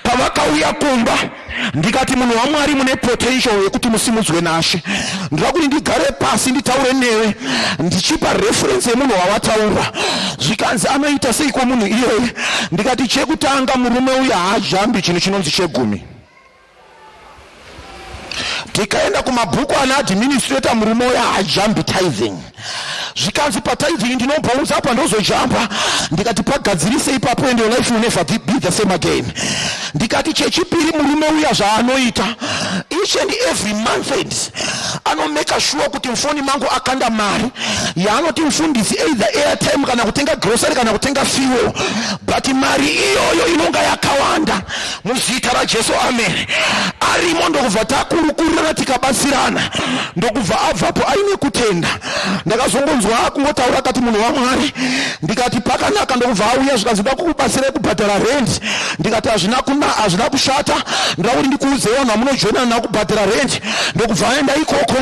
Pavakauya kumba ndikati munhu waMwari, mune potential yekuti musimudzwe nashe. Ndoda kuti ndigare pasi nditaure newe ndichipa reference yemunhu wawataura. Zvikanzi anoita seiko munhu iyeye? Ndikati chekutanga, murume uyu haajambi chinhu chinonzi chegumi. Tikaenda kumabhuku ana administrator, murume uyu haajambi tithing. Zvikanzi patithing ndinobhaunza apa ndozojamba. Ndikati pagadzirise ipapo and your life will never be the same again. Ndikati chechipiri, murume uya zvaanoita each and every month end anomeka sure kuti mufoni mangu akanda mari yaanoti mufundisi, either airtime kana kutenga grocery kana kutenga fuel, but mari iyoyo inonga yakawanda, muzita raJesu, amen. Arimo ndokubva takurukurirana tikabatsirana ndokubva abvapo aine kutenda. Ndakazongonzwa akungotaura akati munhu waMwari, ndikati pakanaka, ndokubva auya zvikanzi ndoda kukubatsirai kubhadhara rent. Ndikati hazvina kuna hazvina kushata, ndoda kuti ndikuudzei vanhu vamunojoinana navo kubhadhara rent. Ndokubva aenda ikoko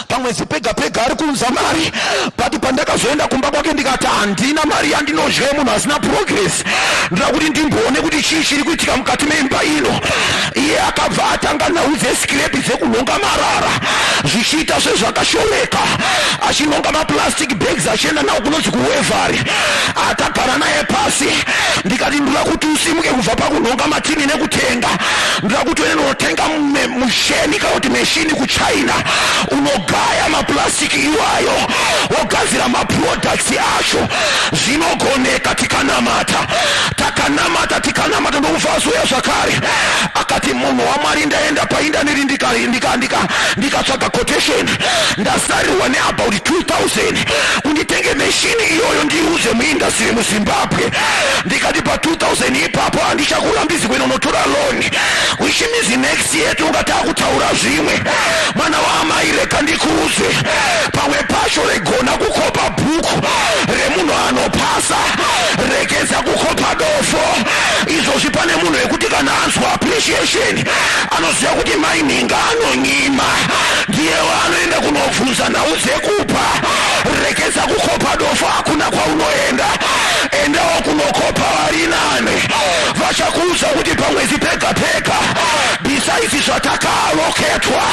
pamwedzi pega pega ari kuunza mari, but pandakazoenda kumba kwake ndikati handina mari yandinodya yemunhu asina progress, ndoda kuti ndimboone kuti chii chiri kuitika mukati meimba ino. Iye akabva atanga nhau dzesikirepi dzekunhonga marara zvichiita sezvakashoreka, achinhonga maplastic bags achienda nawo kunonzi kuwevari. Akagara naye pasi ndikati ndoda kuti usimuke kubva pakunhonga matini nekutenga, ndoda kuti uende unotenga musheni kana kuti meshini kuchina unogaya maplastic iwayo wogadzira maproducts acho. Zvinogoneka tikanamata. Takanamata tikanamata ndokubva azouya zvakare akati munhu waMwari, ndaenda paindaneti ndikatsvaga quotation, ndasarirwa neabout 2000 kunditenge meshini iyoyo ndiuze muindustry muZimbabwe. Ndikati pa2000 ipapo handichakurambidzi kuenda unotora loan, which means next year tinonga taakutaura zvimwe. Mwana waamai, rega ndikuudze, pamwe pacho regona kukopa bhuku remunhu anopasa, regedza kukopa dofo. Izvozvi pane munhu wekuti kana anzwa appreciation anoziva kuti mainhinga anonyima, ndiye waanoenda kunobvunza nhau dzekupa. Regedza kukopa dofo, hakuna kwaunoenda. Endawo kunokopa vari nane, vachakuudza kuti pamwedzi pega pega, besides zvatakaallocatwa,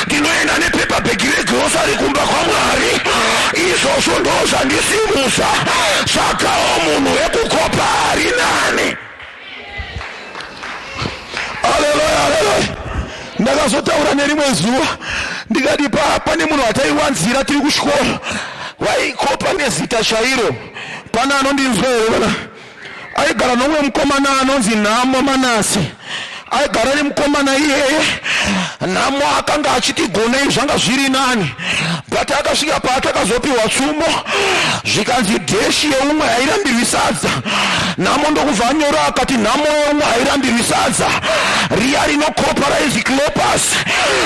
ndinoenda nepaper bag regrocery kumba kwaMwari. Izvozvo ndo zvandisimusa. Tsvakawo munhu wekukopa ari nane. Haleluya, haleluya. Ndakazotaura nerimwe zuva ndikati pane munhu wataiwanzira tiri kuchikoro waikopa nezita chairo. Pana anondinzwa here vana? Aigara nomumwe mukomana anonzi Nhamo Manasi. Aigara nemukomana iyeye Nhamo akanga achiti gonei, zvanga zviri nani, but akasvika paatakazopiwa tsumo zvikanzi dheshi yeumwe hairambirwi sadza. Nhamo ndokubva anyora akati nhamo yeumwe hairambirwi sadza. Riya rinokopa rainzi Clopas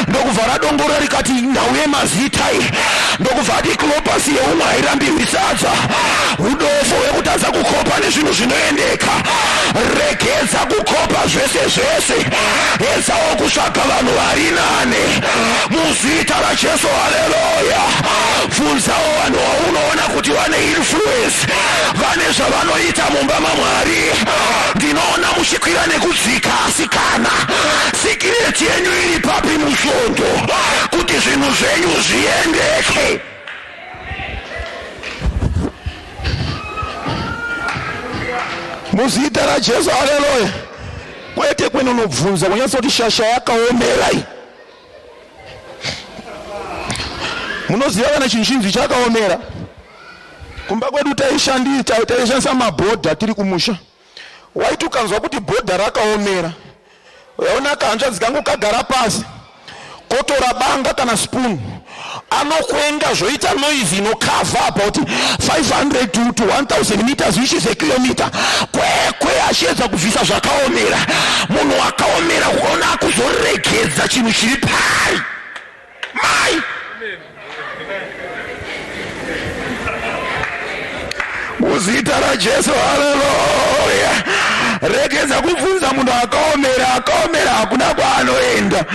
ndokubva radongora rikati nhau yemazita iyi, ndokubva ati Clopas yeumwe hairambirwi sadza. Udofo hwekutadza kukopa nezvinhu zvinoendeka. Regedza kukopa zvese zvese, edzawo kutsvaga vanhu vari nane muzita raJesu. Haleluya. Bvunzawo vanhu vaunoona kuti vane influence, vane zvavanoita mumba maMwari. Ndinoona muchikwira nekudzika, asi kana secret yenyu iri papi musvondo kuti zvinhu zvenyu zviendeke? Muzita raJesu, haleluya. Kwete kwenonobvunza kunyatsa kuti shasha yakaomera iyi. Munoziva kana chinhu chinzi chakaomera, kumba kwedu taishandisa mabhodha tiri kumusha. Waiti ukanzwa kuti bhodha rakaomera, yaona kahanzvadzi kangu kagara pasi, kotora banga kana spoon, anokwenga zvoita noise inocover about 500 to 1000 meters, which is a kilometer, kwekwe achiedza kubvisa zvakaomera. Munhu akaomera ukaona akuzoregedza chinhu chiri pari mai. Muzita raJesu, haleluya. Regedza kubvunza munhu akaomera. Akaomera hakuna kwaanoenda.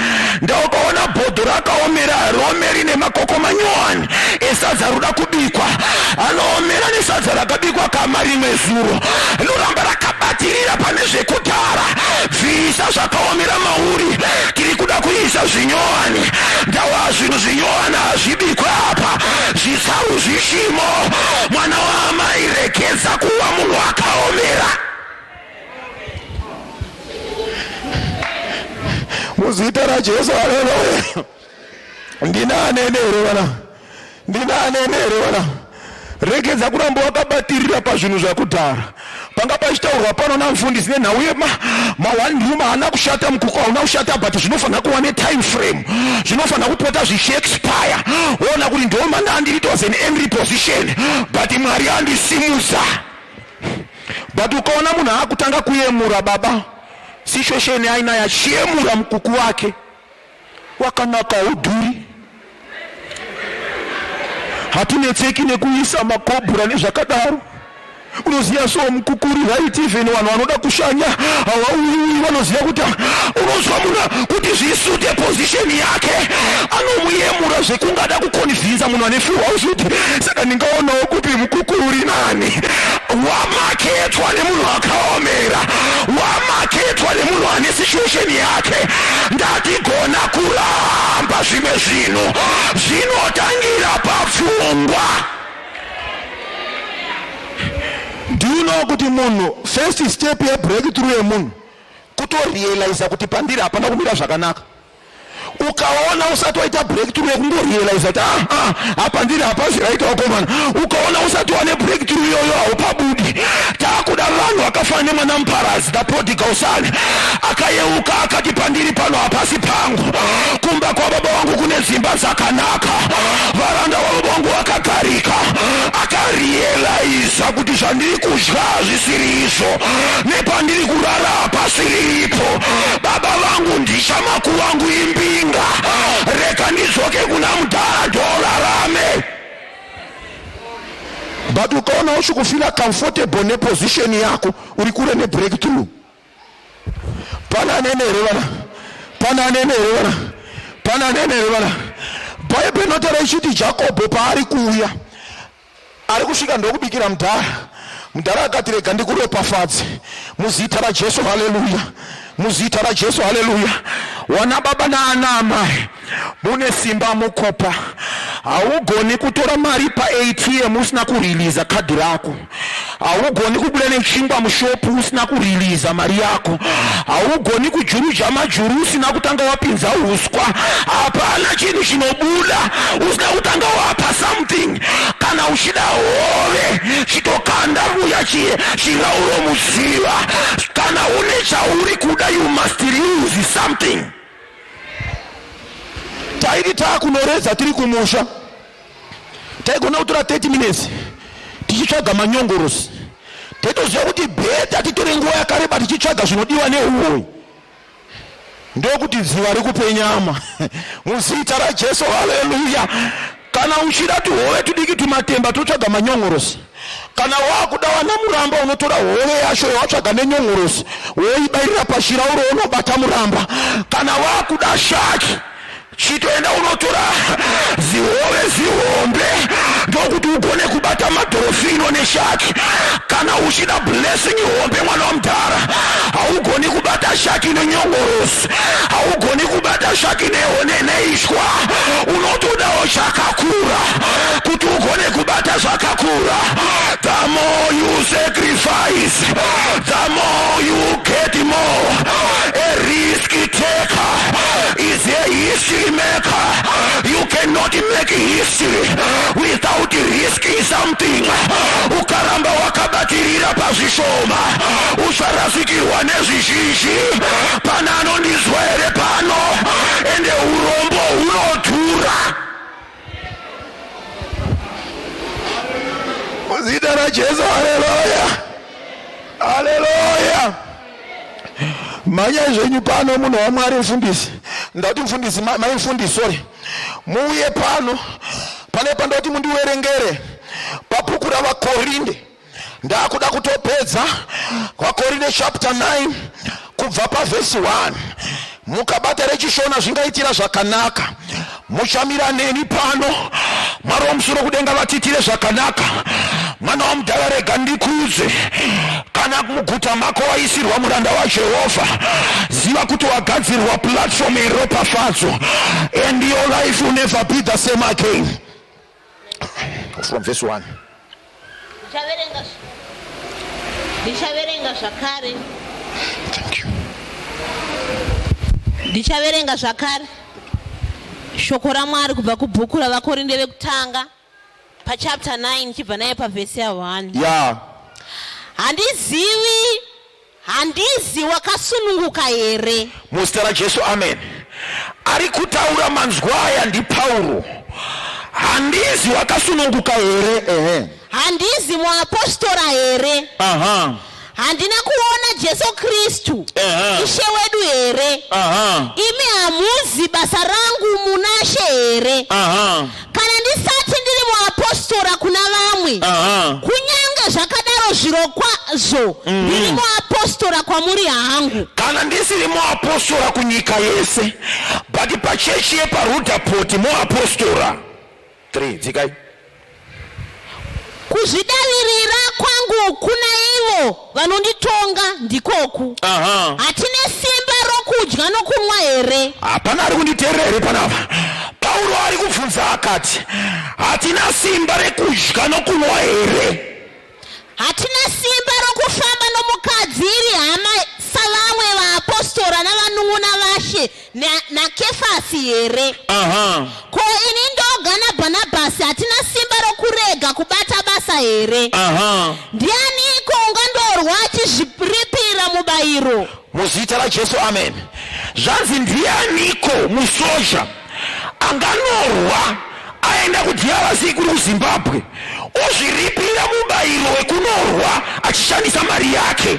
Ndaukaona bhodho rakaomera, romeri nemakoko manyowani esadza roda kubikwa, anoomera nesadza rakabikwa kama rimwe zuro, rinoramba rakabatirira pane zvekudhara. Bvisa zvakaomera mauri, tiri kuda kuisa zvinyowani. Ndawa zvinhu zvinyowani hazvibikwe apa, zvitsaru zvishimo. Mwana waamai, regedza kuva munhu akaomera. Muzita raJesu, haleluya. Ndina anene here vana? Ndina anene here vana? Regedza kuramba wakabatirira pazvinhu zvakudhara. Panga pachitaurwa pano namufundisi nenhau yema ma-one room haana kushata, mukuku hauna kushata, but zvinofanira kuva netime frame, zvinofanira kupota zvichiexpire. Woona kuti ndo mandandiri, it was an entry position, but Mwari andisimudza. But ukaona munhu akutanga kuyemura baba, situation ainayo achiyemura mukuku wake. Wakanaka, haudhuri. Hatinetseki nekuisa makobhura nezvakadaro. Unoziva so mukukuri right, even vanhu vanoda kushanya havauyiuyi, vanoziva kuti unozwa munhu kuti zvisute position yake anomuyemura zvekungada kuconvinsa munhu ane full house kuti saka ndingaonawo kupi mukukuri nani. Wamaketwa nemunhu akaomera, wamaketwa nemunhu ane situation yake. Ndatigona kuramba zvimwe zvinhu zvinotangira papfungwa. Do you know kuti munhu, first step yebreakthrough yemunhu kutorealiza kuti pandiri hapana kumira zvakanaka? Ukaona usati waita breakthrough yekungorealiza kuti ah, ah, apa ndiri hapazi right, wakomana, ukaona usati wane breakthrough iyoyo, haupabudi. Taakuda vanhu vakafanana nemwana muparadzi, the prodigal son. Akayeuka akati, "Pandiri pano hapasi pangu. Kumba kwababa vangu kune dzimba dzakanaka, varanda vababa vangu vakagarika." Akarealiza kuti zvandiri kudya hazvisiri izvo, nepandiri kurara hapasiri ipo. Baba vangu ndichamakuvangu imbinga. Reka ndidzoke kuna mudhara ndorarame. But ukaona uchikufeela comfortable neposition yako, uri kure nebreakthrough. Pana nene here vana? Pana nene here vana? Pana nene here vana? Bhaibheri inotaura ichiti Jakobho paari kuuya, ari kusvika ndokubikira mudhara. Mudhara akati, "Rega ndikuropafadze muzita raJesu." Haleluya! Muzita raJesu, haleluya! Wana baba naana amai, mune simba mukupa. Haugoni kutora mari paATM usina kureleasa kadhi rako. Haugoni kubuda nechingwa mushopu usina kureleasa mari yako. Haugoni kujuruja majuru usina kutanga wapinza uswa. Hapana chinhu chinobuda usina kutanga wapa something. Kana uchida hove, chitokanda uya chirauro mudziva. Kana une chauri kuda, you must lose something. Taiti taakunoredza tiri kumusha, taigona kutora 30 minutes tichitsvaga manyongorosi. Taitoziva kuti better titore nguva yakareba tichitsvaga zvinodiwa neuhoi, ndokuti dziva rikupe nyama. Muzita raJesu, haleluya! Kana uchida tuhove tudiki, tumatemba, totsvaga manyongorosi. Kana wakuda wana muramba, unotora hove yacho yawatsvaga nenyongorosi, woibayirira pachirauro, unobata muramba. Kana wakuda shark, chitoenda unotora zihove zihombe, ndokuti ugone kubata madhorofino neshark. Kana uchida blessing hombe, mwana wamudhara, haugoni kubata shark nenyongorosi, haugoni kubata shark neishwa. Unotodawo chakakura kuti ugone kubata zvakakura. The more you sacrifice, the more you get more. A risk taker is a history maker. You cannot make history without risking something. Ukaramba wakabatirira pazvishoma, ucharasikirwa nezvizhinji. Pana anondizwa here pano? Ende urombo hunodhura. Muzita raJesu, haleluya, haleluya! Mhanyai zvenyu pano, munhu waMwari, mufundisi. Ndati mufundisi, mai mufundisi, sorry, muuye pano. Pane pandoti mundiwerengere pabhuku ravaKorinde. Ndakuda kutopedza. VaKorinde chapter 9 kubva pavhesi 1. Mukabata rechiShona zvingaitira zvakanaka. Muchamira neni pano. Mwari womusoro kudenga vatitire zvakanaka. Mwana wamudhara, rega ndikudze. Kana muguta mako waisirwa muranda waJehovha, ziva kuti wagadzirwa platform yeropafadzo, and your life will never be the same again. From verse 1. Ndichaverenga zvakare. Thank you. Ndichaverenga zvakare shoko raMwari kubva kubhuku ravaKorinde vekutanga pachapter 9, chibva naye pavhesi ya1. Handizivi, handizi wakasununguka here? Muzita raJesu, amen. Ari kutaura manzwa aya ndiPauro. Handizi wakasununguka here? Ehe. Handizi muapostora here? Handina kuona Jesu Kristu, Ishe wedu here? Imi. Hamuzi basa rangu munaShe here? Aha. Kana ndisati ndiri muapostora kuna vamwe, Aha. kunyange zvakadaro zvirokwazvo ndiri muapostora kwamuri hangu. Kana ndisiri muapostora kunyika yese, but pachechi yepaRudaport muapostora. 3 dzikai. Kuzvidavirira kwangu kuna ivo vanonditonga ndikoku. Aha. Hatine simba rokudya nokunwa here? Hapana ari kunditeerera here panapa? Pauro ari kubvunza akati, hatina simba rekudya nokunwa here? Hatina simba rokufamba nomukadzi iri hama savamwe vaapostora navanun'una vaShe naKefasi here? Aha. Ko ini ndoga naBhanabhasi hatina simba rokurega kubata basa here? Aha. Ndianiko ungandorwa achizviripira mubayiro? Muzita raJesu, amen. Zvanzi ndianiko musoja anganorwa aenda kuDRC kuri kuZimbabwe ozviripira mubayiro wekunorwa achishandisa mari yake?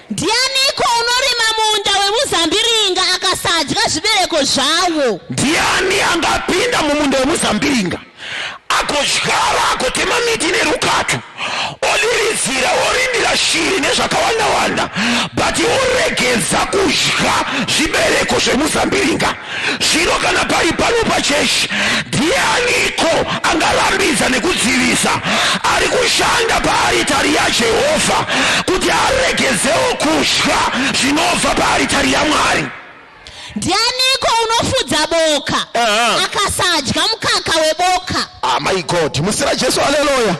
Ndianiko unorima munda wemuzambiringa akasadya zvibereko zvawo? Ndiani angapinda mumunda wemuzambiringa agodyara, agotema miti nerukato, odiridzira, orindira shiri nezvakawanda-wanda, but oregedza kudya zvibereko zvemuzambiringa? Zvino kana pari pano pachechi, ndianiko angarambidza nekudzivisa ari kushanda paaritari yaJehovha kuti aregedzewo kudya zvinobva paaritari yaMwari? Ndianiko unofudza boka akasadya mukaka weboka? Ah, my God, muzita raJesu, haleluya.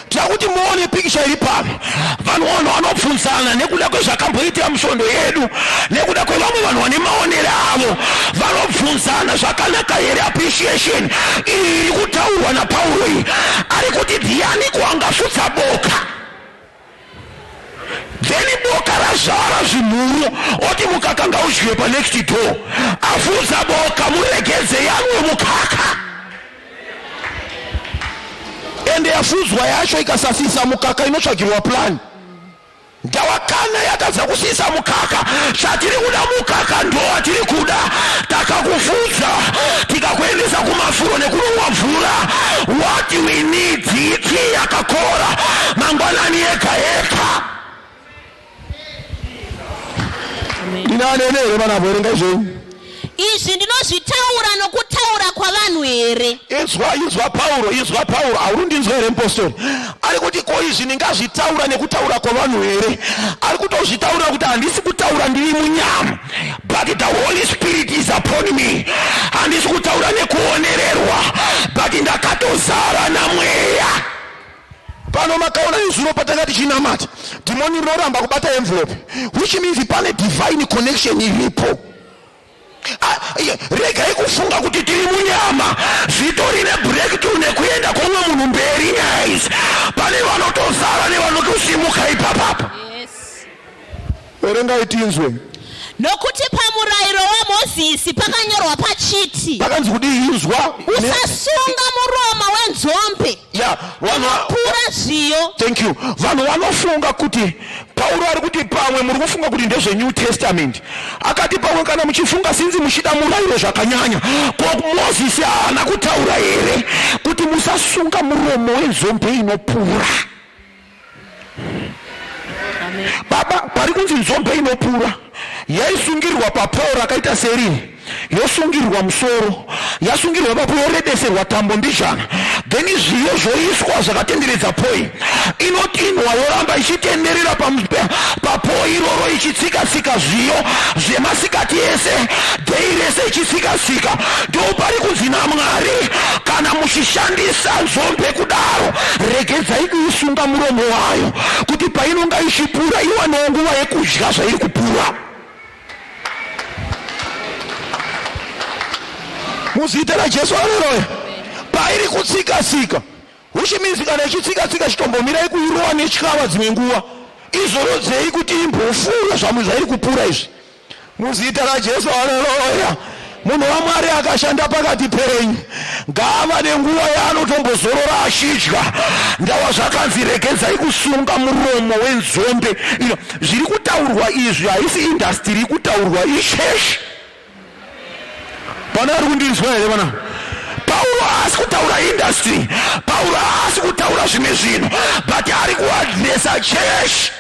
Tira kuti muone pikicha iri pano. Vanhu vanhu vanobvunzana nekuda kwezvakamboitika musvondo yedu, nekuda kwevamwe vanhu vane maonero avo, vanobvunzana zvakanaka here appreciation iyi iri kutaurwa naPauro iyi? Ari kuti ndianiko angafudza boka, then boka razvara zvimhuru, oti mukaka ngaudyiwe panext door? Afudza boka, muregedze yanwe mukaka. Ende yafudzwa yacho ikasasisa mukaka, inotsvagirwa plan. Ndawakana yatadza kusisa mukaka, chatiri kuda mukaka, ndo watiri kuda. Takakufudza, tikakuendesa kumafuro nekunonwa mvura. What we need, tea yakakora mangwanani ega ega. Ndinanene here vana? Verengai zvenyu. Izvi ndinozvitaura nokutaura kwavanhu here? Inzwa, inzwa Pauro, inzwa Pauro. Hauri ndinzwa here mupostori? Ari kuti, ko izvi ndingazvitaura nekutaura kwavanhu here? Ari kutozvitaura kuti handisi kutaura ndiri munyama, but the Holy Spirit is upon me. Handisi kutaura nekuonererwa, but ndakatozara namweya. Pano makaona izuro patanga tichinamata, dhimoni rinoramba kubata envelope, which means pane divine connection iripo. Ah, regai kufunga kuti tiri munyama zvitori nebreakthrough nekuenda kwomwe munhu mberi. Nyaya idzi, pane vanotozara nevanotosimuka ipapapa. Yes. Verengai tinzwe. Nokuti pamurayiro waMozisi pakanyorwa pachiti, Pakanzi kudii? Inzwa. Usasunga muromo wenzombe Ya, vanhu pura zviyo. Thank you. Vanhu vanofunga kuti Pauro ari kuti, pamwe muri kufunga kuti ndezveNew Testament. Akati, pamwe kana muchifunga sinzi muchida murayiro zvakanyanya, ko Mozisi haana kutaura here kuti musasunga muromo wenzombe inopura? Baba, pari kunzi nzombe inopura yaisungirwa papoo rakaita seriri, yosungirwa musoro, yasungirwa ipapo yorebeserwa tambo mbijana, then zviyo zvoiswa zvakatenderedza poi. Inotinhwa, yoramba ichitenderera papoo iroro, ichitsika-tsika zviyo zvemasikati ese, day rese ichitsika-tsika. Ndo pari kunzi naMwari, kana muchishandisa nzombe kudaro, regedzai kuisunga muromo wayo, kuti painonga ichipura iwanewo nguva yekudya zvairi kupura. Muzita raJesu, aleluya. Pairi kutsika-tsika, which means kana ichitsika-tsika, chitombomirai kuirowa netyava dzimwe nguva, izorodzei kuti imbofura zvamwe zvairi kupura izvi. Muzita raJesu, haleluya. Munhu waMwari akashanda pakati penyu ngaava nenguva yaanotombozorora achidya. Ndawa zvakanzi regedzai kusunga muromo wenzombe ino. Zviri kutaurwa izvi haisi industry iri kutaurwa, ichechi. Pane ari kundinzwa here vana? Pauro haasi kutaura industry, Pauro haasi kutaura zvimwe zvinhu, but ari kuadresa church.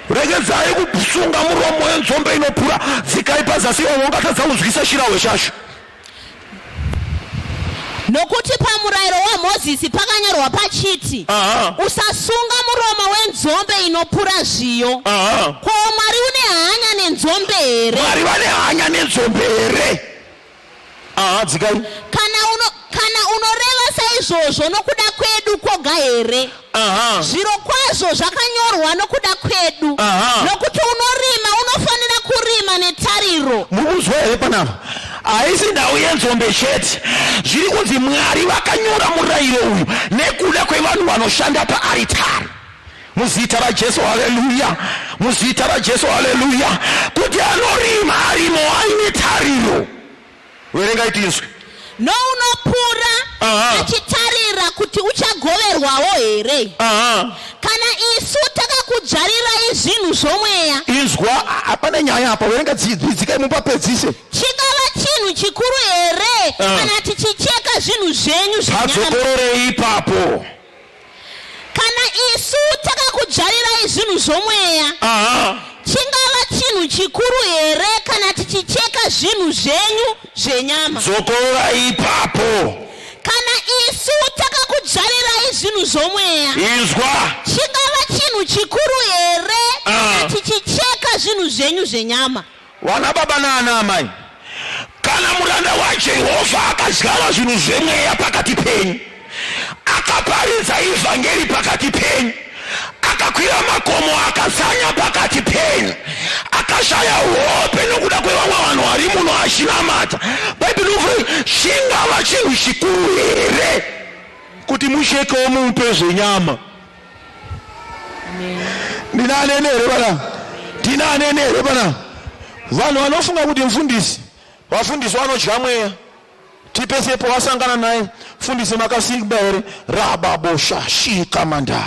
Regedzai kusunga muromo wenzombe inopura, dzikai pazasi iwo ungatadza kunzwisa chirahwe chacho. Nokuti pamurayiro waMozisi pakanyorwa pachiti, Usasunga muromo wenzombe inopura zviyo. Ko Mwari une hanya nenzombe here? Mwari vane hanya nenzombe here? Aha, dzikai. Kana uno, kana unoreva saizvozvo nokuda kwedu kwoga here? Aha. Zvirokwazvo zvakanyorwa nokuda kwedu. Aha. Nokuti unorima unofanira kurima netariro. Muri kunzwa here panapa? Haisi nhau yenzombe chete. Zviri kunzi Mwari vakanyora murayiro uyu nekuda kwevanhu vanoshanda paaritari. Muzita raJesu, haleluya! Muzita raJesu, haleluya! Kuti anorima arimo aine tariro. Verengai tinzwe. Nounopura achitarira kuti uchagoverwawo here? Aha. Kana isu takakudzvarirai zvinhu zvomweya. Inzwa, hapana nyaya apa. Verenga dzikai mupapedzise. Chingava chinhu chikuru here kana tichicheka zvinhu zvenyu zvenyama? Padzokororei ipapo. Kana isu takakudzvarirai zvinhu zvomweya, chingava chinhu chikuru here kana tichicheka zvinhu zvenyu zvenyama? Dzokorora ipapo. Kana isu takakudzvarirai zvinhu zvomweya, Inzwa. chingava chinhu chikuru here kana tichicheka zvinhu zvenyu zvenyama? Vana baba naana amai, kana muranda waJehovha akadyara zvinhu zvemweya pakati penyu, akaparidza ivhangeri pakati penyu, akakwira makomo akatsanya pakati penyu, akashaya hope nokuda kwevamwe vanhu vari muno achinamata, Bhaibheri rinovurai chingava chinhu chikuru here kuti muchekewo mupe zvenyama? Ndina anene here pana? Ndina anene here pana? Vanhu vanofunga kuti mfundisi, vafundisi vanodya mweya. Tipese pawasangana naye, mfundisi makasimba here? Rababosha shika mandai.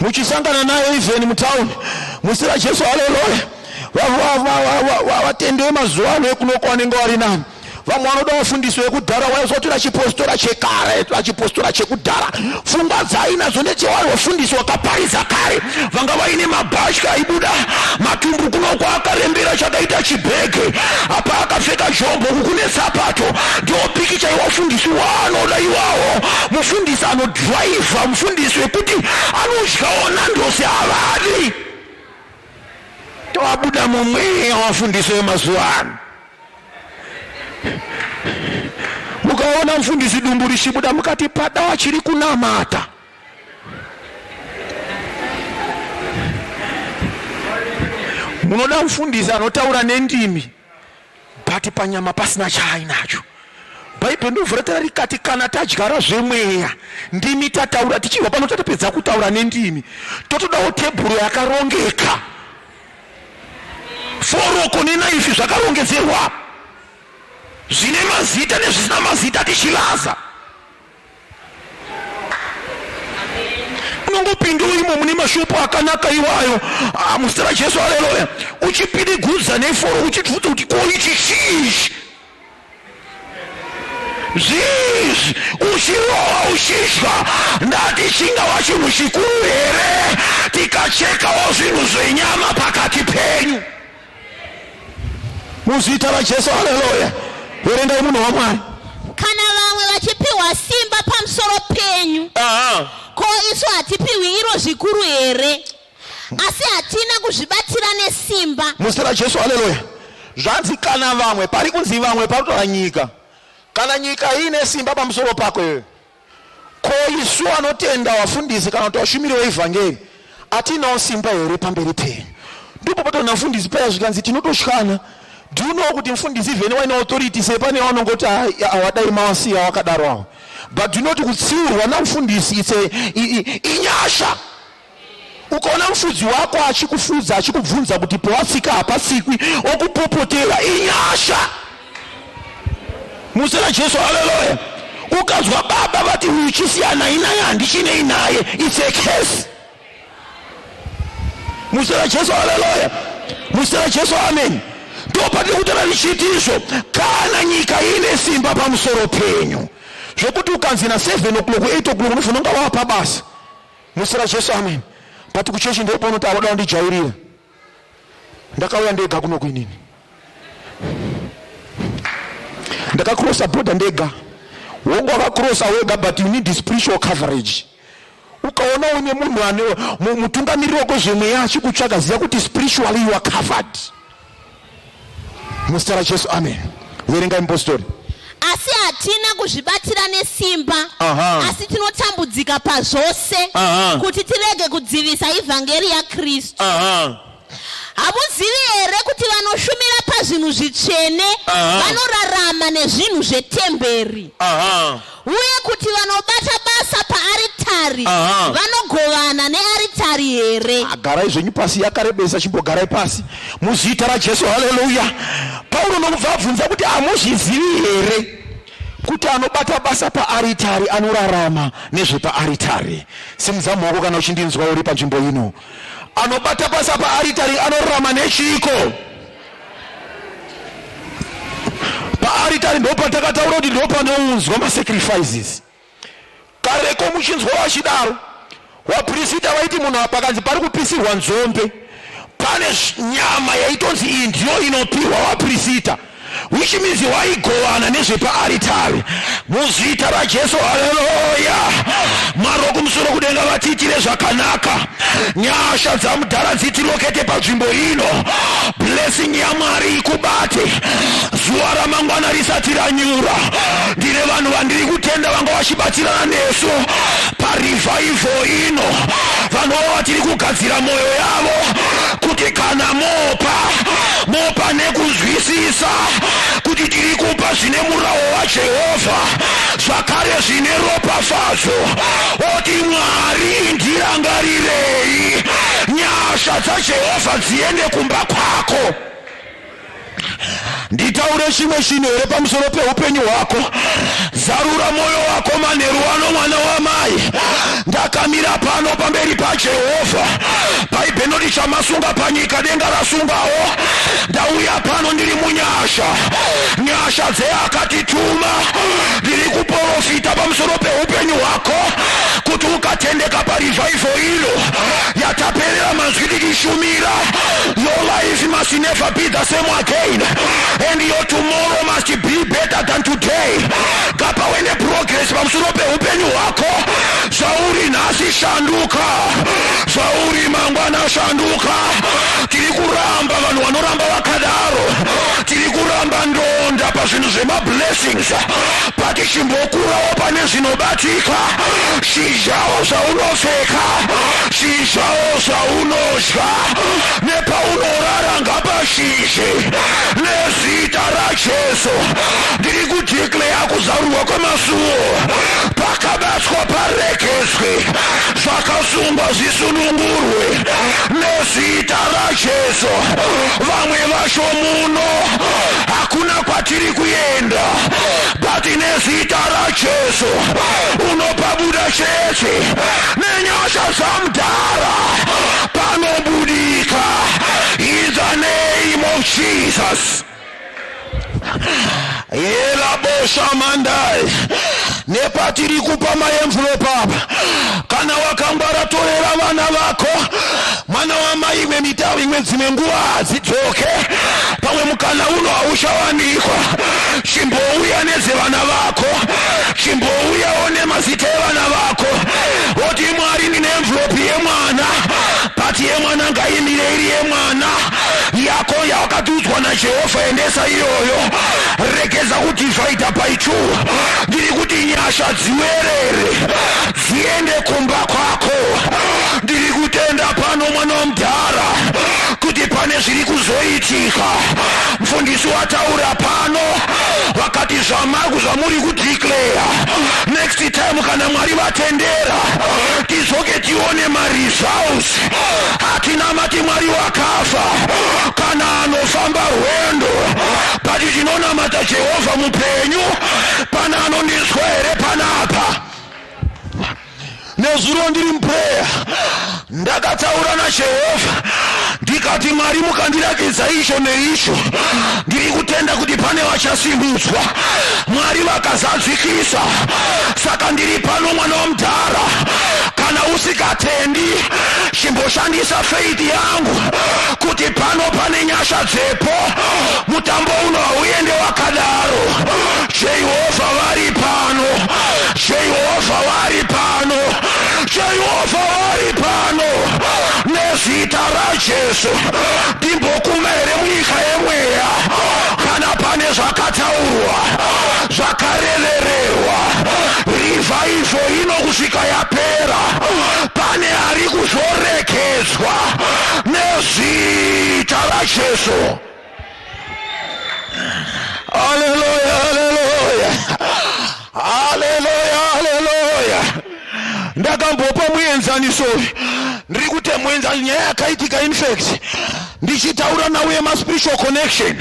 Muchisangana naye even mutown, musira Jesu haleluya. Vatendi vemazuva ano ekunoko vanenge vari nani. Vamwe vanoda vafundisi vekudhara waizotora chipostora chekare, chipostora chekudhara. Pfungwa dzaainadzo ndechewari vafundisi wakaparidza kare, vanga vaine mabhatya aibuda matumbu kunoko akarembera chakaita chibhege, apa akapfeka jombo uku kune tsapato. Ndiwo pikicha yewafundisi waanoda iwawo. Mufundisi anodhiraivha, mufundisi wekuti anodyawo nandosi havadi. Toabuda mumweya wafundisi wemazuva ano. Mukaona mfundisi dumbu richibuda mukati pada achiri kunamata. Munoda mfundisi anotaura nendimi but panyama pasina chaainacho. Bhaibheri ndovhuratira rikati kana tadyara zvemweya ndimi tataura tichibva pano tatopedza kutaura nendimi totodawo tebhuru yakarongeka. Foroko nenaifi zvakarongedzerwa zvine mazita nezvisina mazita tichilaza. Unongopinda imo mune mashopu akanaka iwayo, ah, muzita raJesu, haleluya, uchipidigudza neforo uchibvunza kuti ko ichi chii ichi? Zvizvi uchirova uchidya ndati chingava chinhu chikuru here tikachekawo zvinhu zvenyama pakati penyu muzita raJesu haleluya verengai munhu waMwari. Kana vamwe vachipiwa simba pamusoro penyu, ko isu hatipiwi iro zvikuru here? Asi hatina kuzvibatira nesimba. Muzita raJesu haleluya. Zvanzi kana vamwe, pari kunzi vamwe parikutora nyika. Kana nyika iine simba pamusoro pako iwewe, ko isu vanotenda vafundisi kana kuti vashumiri veivhangeri hatinawo simba here pamberi penyu? Ndipo patoona mfundisi paya zvikanzi tinototyana. Do you know kuti mfundisi even waine authority sei pane vanongoti hawadai mawasiya wakadaro awo. But do you know kuti kutsiurwa namfundisi it's a inyasha. Ukaona mufudzi wako achikufudza achikubvunza kuti pawatsika hapatsikwi okupopotera inyasha. Muzita raJesu haleluya. Ukanzwa baba vati uyu chisiyanai naye handichinei naye it's a curse. Muzita raJesu haleluya. Muzita raJesu amen. Ndopatiri kutaura tichiti izvo kana nyika iine simba pamusoro penyu zvekuti ukanzi na 7 o'clock 8 o'clock unofanira kunga wava pabasa muzita raJesu, amen. But kuchechi ndopaunoti avoda kundijairira. Ndakauya ndega kuno kuinini, ndakakrosa bhodha ndega. Wonge wakakrosa wega, but you need spiritual coverage. Ukaona une munhu ane mutungamiriri wako zvemweya achikutsvaga, ziva kuti spiritually you are covered muzita raJesu, amen. Verengai, mupostori. Asi hatina kuzvibatira nesimba, asi tinotambudzika pazvose, kuti tirege kudzivisa ivhangeri yaKristu. Hamuzivi here kuti vanoshumira pazvinhu zvitsvene vanorarama nezvinhu zvetemberi, uye kuti vanobata basa paaritari vanogovana nearitari here? Garai zvenyu pasi, yakarebesa, chimbogarai pasi muzita raJesu, haleluya. Pauro nokubva abvunza kuti hamuzvizivi here kuti anobata basa paaritari anorarama nezvepaaritari? Simudza maoko kana uchindinzwa uri panzvimbo ino. Anobata basa paaritari anorarama nechiko? Paaritari ndo patakataura kuti ndo panounzwa masacrifices. Kareko muchinzwa vachidaro vapirisita vaiti munhu pakanzi pari kupisirwa nzombe, pane nyama yaitonzi iyi ndiyo inopiwa vapirisita, which means waigovana nezvepaaritari. Muzita raJesu, haleluya. Mwari wokumusoro kudenga vatiitire zvakanaka. Nyasha dzamudhara dzitirokete panzvimbo ino. Blessing yaMwari ikubate zuva ramangwana risati ranyura. Ndine vanhu vandiri kutenda vanga vachibatsirana nesu parevival ino, vanova vatiri kugadzira mwoyo yavo kuti kana mopa, mopa nekunzwisisa kuti tiri kupa zvine murawo waJehovha, zvakare zvine ropafadzo. Oti Mwari ndirangarirei, nyasha dzaJehovha dziende kumba kwako. Nditaure chimwe chinhu here pamusoro peupenyu hwako? Zarura mwoyo wako manheru ano, mwana wamai. Ndakamira pano pamberi paJehovha. Bhaibheri rinoti chamasunga panyika denga rasungawo. Ndauya pano ndiri munyasha, nyasha dzeakatituma. Ndiri kuprofita pamusoro peupenyu hwako kuti ukatendeka parevival ino yataperera manzwi tichishumira, your life must never be the same again and your tomorrow must be better than today. Ngapawe neprogress pamusoro peupenyu hwako. Zvauri nhasi shanduka, zvauri mangwana shanduka. Tiri kuramba vanhu vanoramba vakadaro. Tiri kuramba ndonda pazvinhu zvemablessings, patichimbokurawo pane zvinobatika. Chidyawo zvaunopfeka, chidyawo zvaunodya, nepaunorara ngapashizhe nezita raJesu. Ndiri kudeclare kuzarurwa kwemasuo. Pakabatwa paregedzwe, zvakasungwa zvisunungurwe nezita raJesu. Vamwe vacho muno hakuna kwatiri kuenda, but nezita raJesu unopabuda chete. Nenyasha dzamudhara panobudika in the name of Jesus. Yelabosha mandai nepatiri kupa maenvelope apa, kana wakangwara torera vana vako. Mwana wamai, imwe mitauro, imwe dzimwe nguva hadzidzoke. Pamwe mukana uno hauchawanikwa. Chimbouya nedzevana vako, chimbouyawo nemazita evana vako. Woti Mwari, ndine envelope yemwana, but yemwana ngaimire iri yemwana. Yako yawakatiudzwa naJehovha endesa iyoyo. Regeza kudivide by two. Ndiri kuti nyasha dziwerere dziende kumba kwako. Ndiri kutenda pano, mwana wamudhara, kuti pane zviri kuzoitika. Mufundisi wataura pano vakati zvamaku zvamuri kudeclare, next time kana Mwari vatendera tidzoke tione maresults. Hatinamati Mwari wakafa kana anofamba rwendo, but tinonamata Jehovha mupenyu. Pana anondinzwa here panapa? Nezuro ndiri muprayer ndakataura naJehovha. Ndikati Mwari mukandiratidza icho neicho, ndiri kutenda kuti pane vachasimudzwa. Mwari vakazadzikisa. Saka ndiri pano mwana wamudhara, kana usikatendi chimboshandisa faith yangu kuti pano pane nyasha dzepo. Mutambo uno hauende wakadaro. Jehovha vari pano, Jehovha vari pano, Jehovha vari pano nezita raJesu. Ndimbokuma here munyika yemweya kana pane zvakataurwa zvakarevererwa revival ino kusvika yapera, pane ari kuzorekedzwa nezita raJesu. Haleluya, haleluya, haleluya, haleluya. Ndakambopa muenzaniso, ndiri kuti muenzaniso nyaya yakaitika, in fact ndichitaura nhau yemaspiritual connection,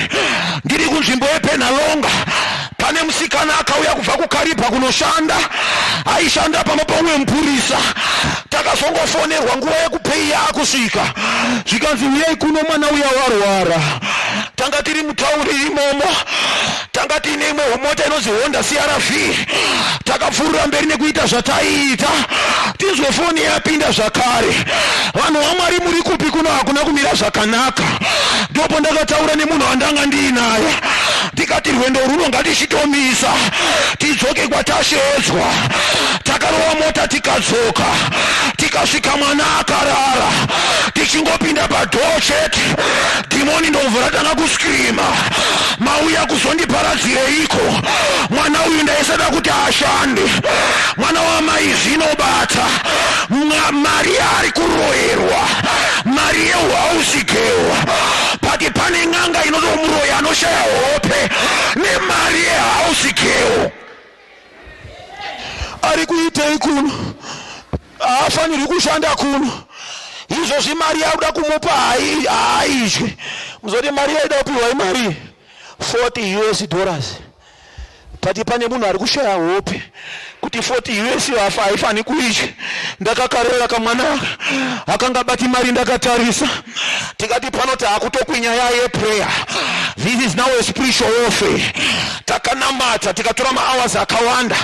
ndiri kunzvimbo yePenhalonga. Pane musikana akauya kubva kuKaribha kunoshanda, aishanda pamba paumwe mupurisa. Takazongofonerwa nguva yekupei yaakusvika, zvikanzi uyai kuno, mwana uya warwara. Tanga tiri mutauri imomo, tanga tiine imwe mota inonzi Honda CRV. Takapfuurira mberi nekuita zvataiita, tinzwe foni yapinda zvakare, "Vanhu vaMwari, muri kupi? Kuno hakuna kumira zvakanaka." Ndopo ndakataura nemunhu wandanga ndiinaye, ndikati rwendo runo ngatichitomisa tidzoke kwatashedzwa. Takarova mota tikadzoka, tikasvika mwana akarara. Tichingopinda padoor chete, dhimoni ndobva ratanga kuscreama, "Mauya kuzondiparadzireiko? Mwana uyu ndaisada kuti ashande. Mwana wamai zvinobata mari yaari kuroyerwa, mari yehouse girl, but pane n'anga inotomuroya anoshaya hope nemari yehouse girl. Ari kuitei kuno? Haafanirwi kushanda kuno izvozvi. Mari yakuda kumupa haaidyi." Muzoti mari yaida kupiwa imari 40 US dollars, but pane munhu ari kushaya hope kuti 40 US afa haifani kuidya. Ndakakarera kamwana akangabati mari, ndakatarisa, tikati pano taakutokwinya nyaya yeprayer. This is now a spiritual warfare. Takanamata, tikatora mahours akawanda,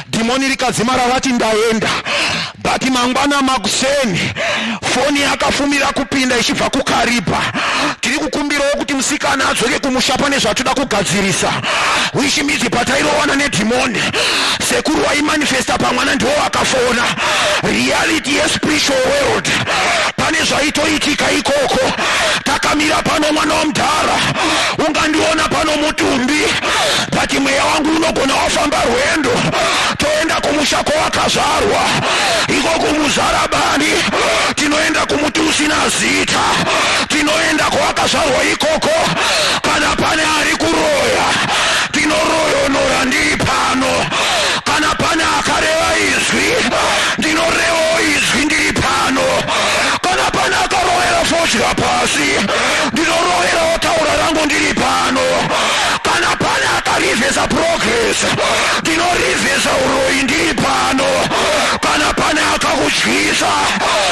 dhimoni rikadzimara rati ndaenda. But mangwana makuseni foni yakafumira kupinda ichibva kuKaribha, "Tiri kukumbirawo kuti musikana adzoke kumusha, pane zvatoda kugadzirisa." Which means patairowana nedhimoni, sekuru waimanifesta pamwana ndiwo wakafona. Reality yespiritual world, pane zvaitoitika ikoko. Takamira pano mwana wamudhara, ungandiona pano mutumbi, but mweya wangu unogona wafamba rwendo. Toenda kumusha kwawakazvarwa iko kuMuzarabani, tinoenda kumuti usina zita, tinoenda kwawakazvarwa ikoko. Kana pane ari kuroya, tinoroyonora ndiri pano. Kana pane akareva izwi, ndinorevawo izwi ndiri pano. Kana pane akarovera fodya pasi, ndinoroverawo taura rangu ndiri pano. Kana pane akareversa progress, ndinoreversa uroyi ndiri pano. Kana pane akakudyisa,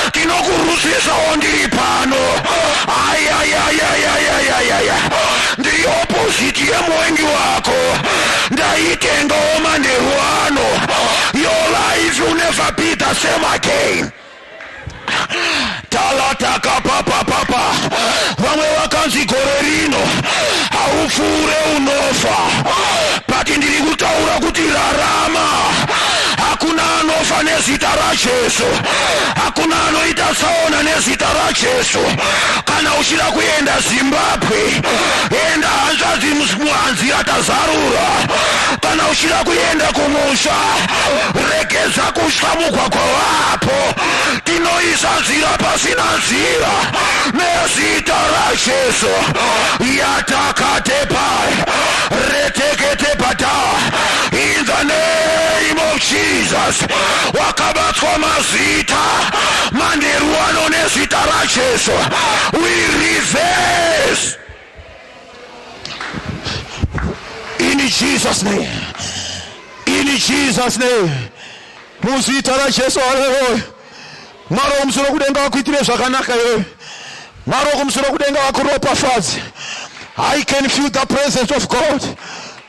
ndinokurutsisawo ndiri pano. Ayayayayayayaya, ndiri opposite yemuwengi wako. Ndaitengawo manheru ano. Your life will never be the same again. Talatakapapapapa, vamwe vakanzi gore rino haupfuure, unofa, but ndiri kutaura kuti rarama. Hakuna anofa nezita raJesu, hakuna anoita tsaona nezita raJesu. Kana uchida kuenda Zimbabwe, enda hanzvadzi, muhanzira tazarura. Kana uchida kuenda kumusha, regedza kutya, mugwagwa wapo. Tinoisa nzira pasina nzira nezita raJesu. Yatakatepa reteketepata, in the name of Jesus. Wakabatwa mazita manheru ano, nezita raJesu we reverse in Jesus' name, in Jesus' name, muzita raJesu. Haleluya. Mwari womusoro kudenga wakuitire zvakanaka iwewe. Mwari wokumusoro kudenga vakuropafadze. I can feel the presence of God.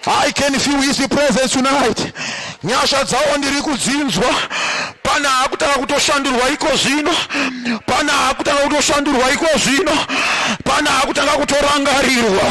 I can feel his presence tonight. Nyasha dzawo ndiri kudzinzwa. Pana akutanga kutoshandurwa iko zvino. Pana akutanga kutoshandurwa iko zvino. Pana akutanga kutorangarirwa.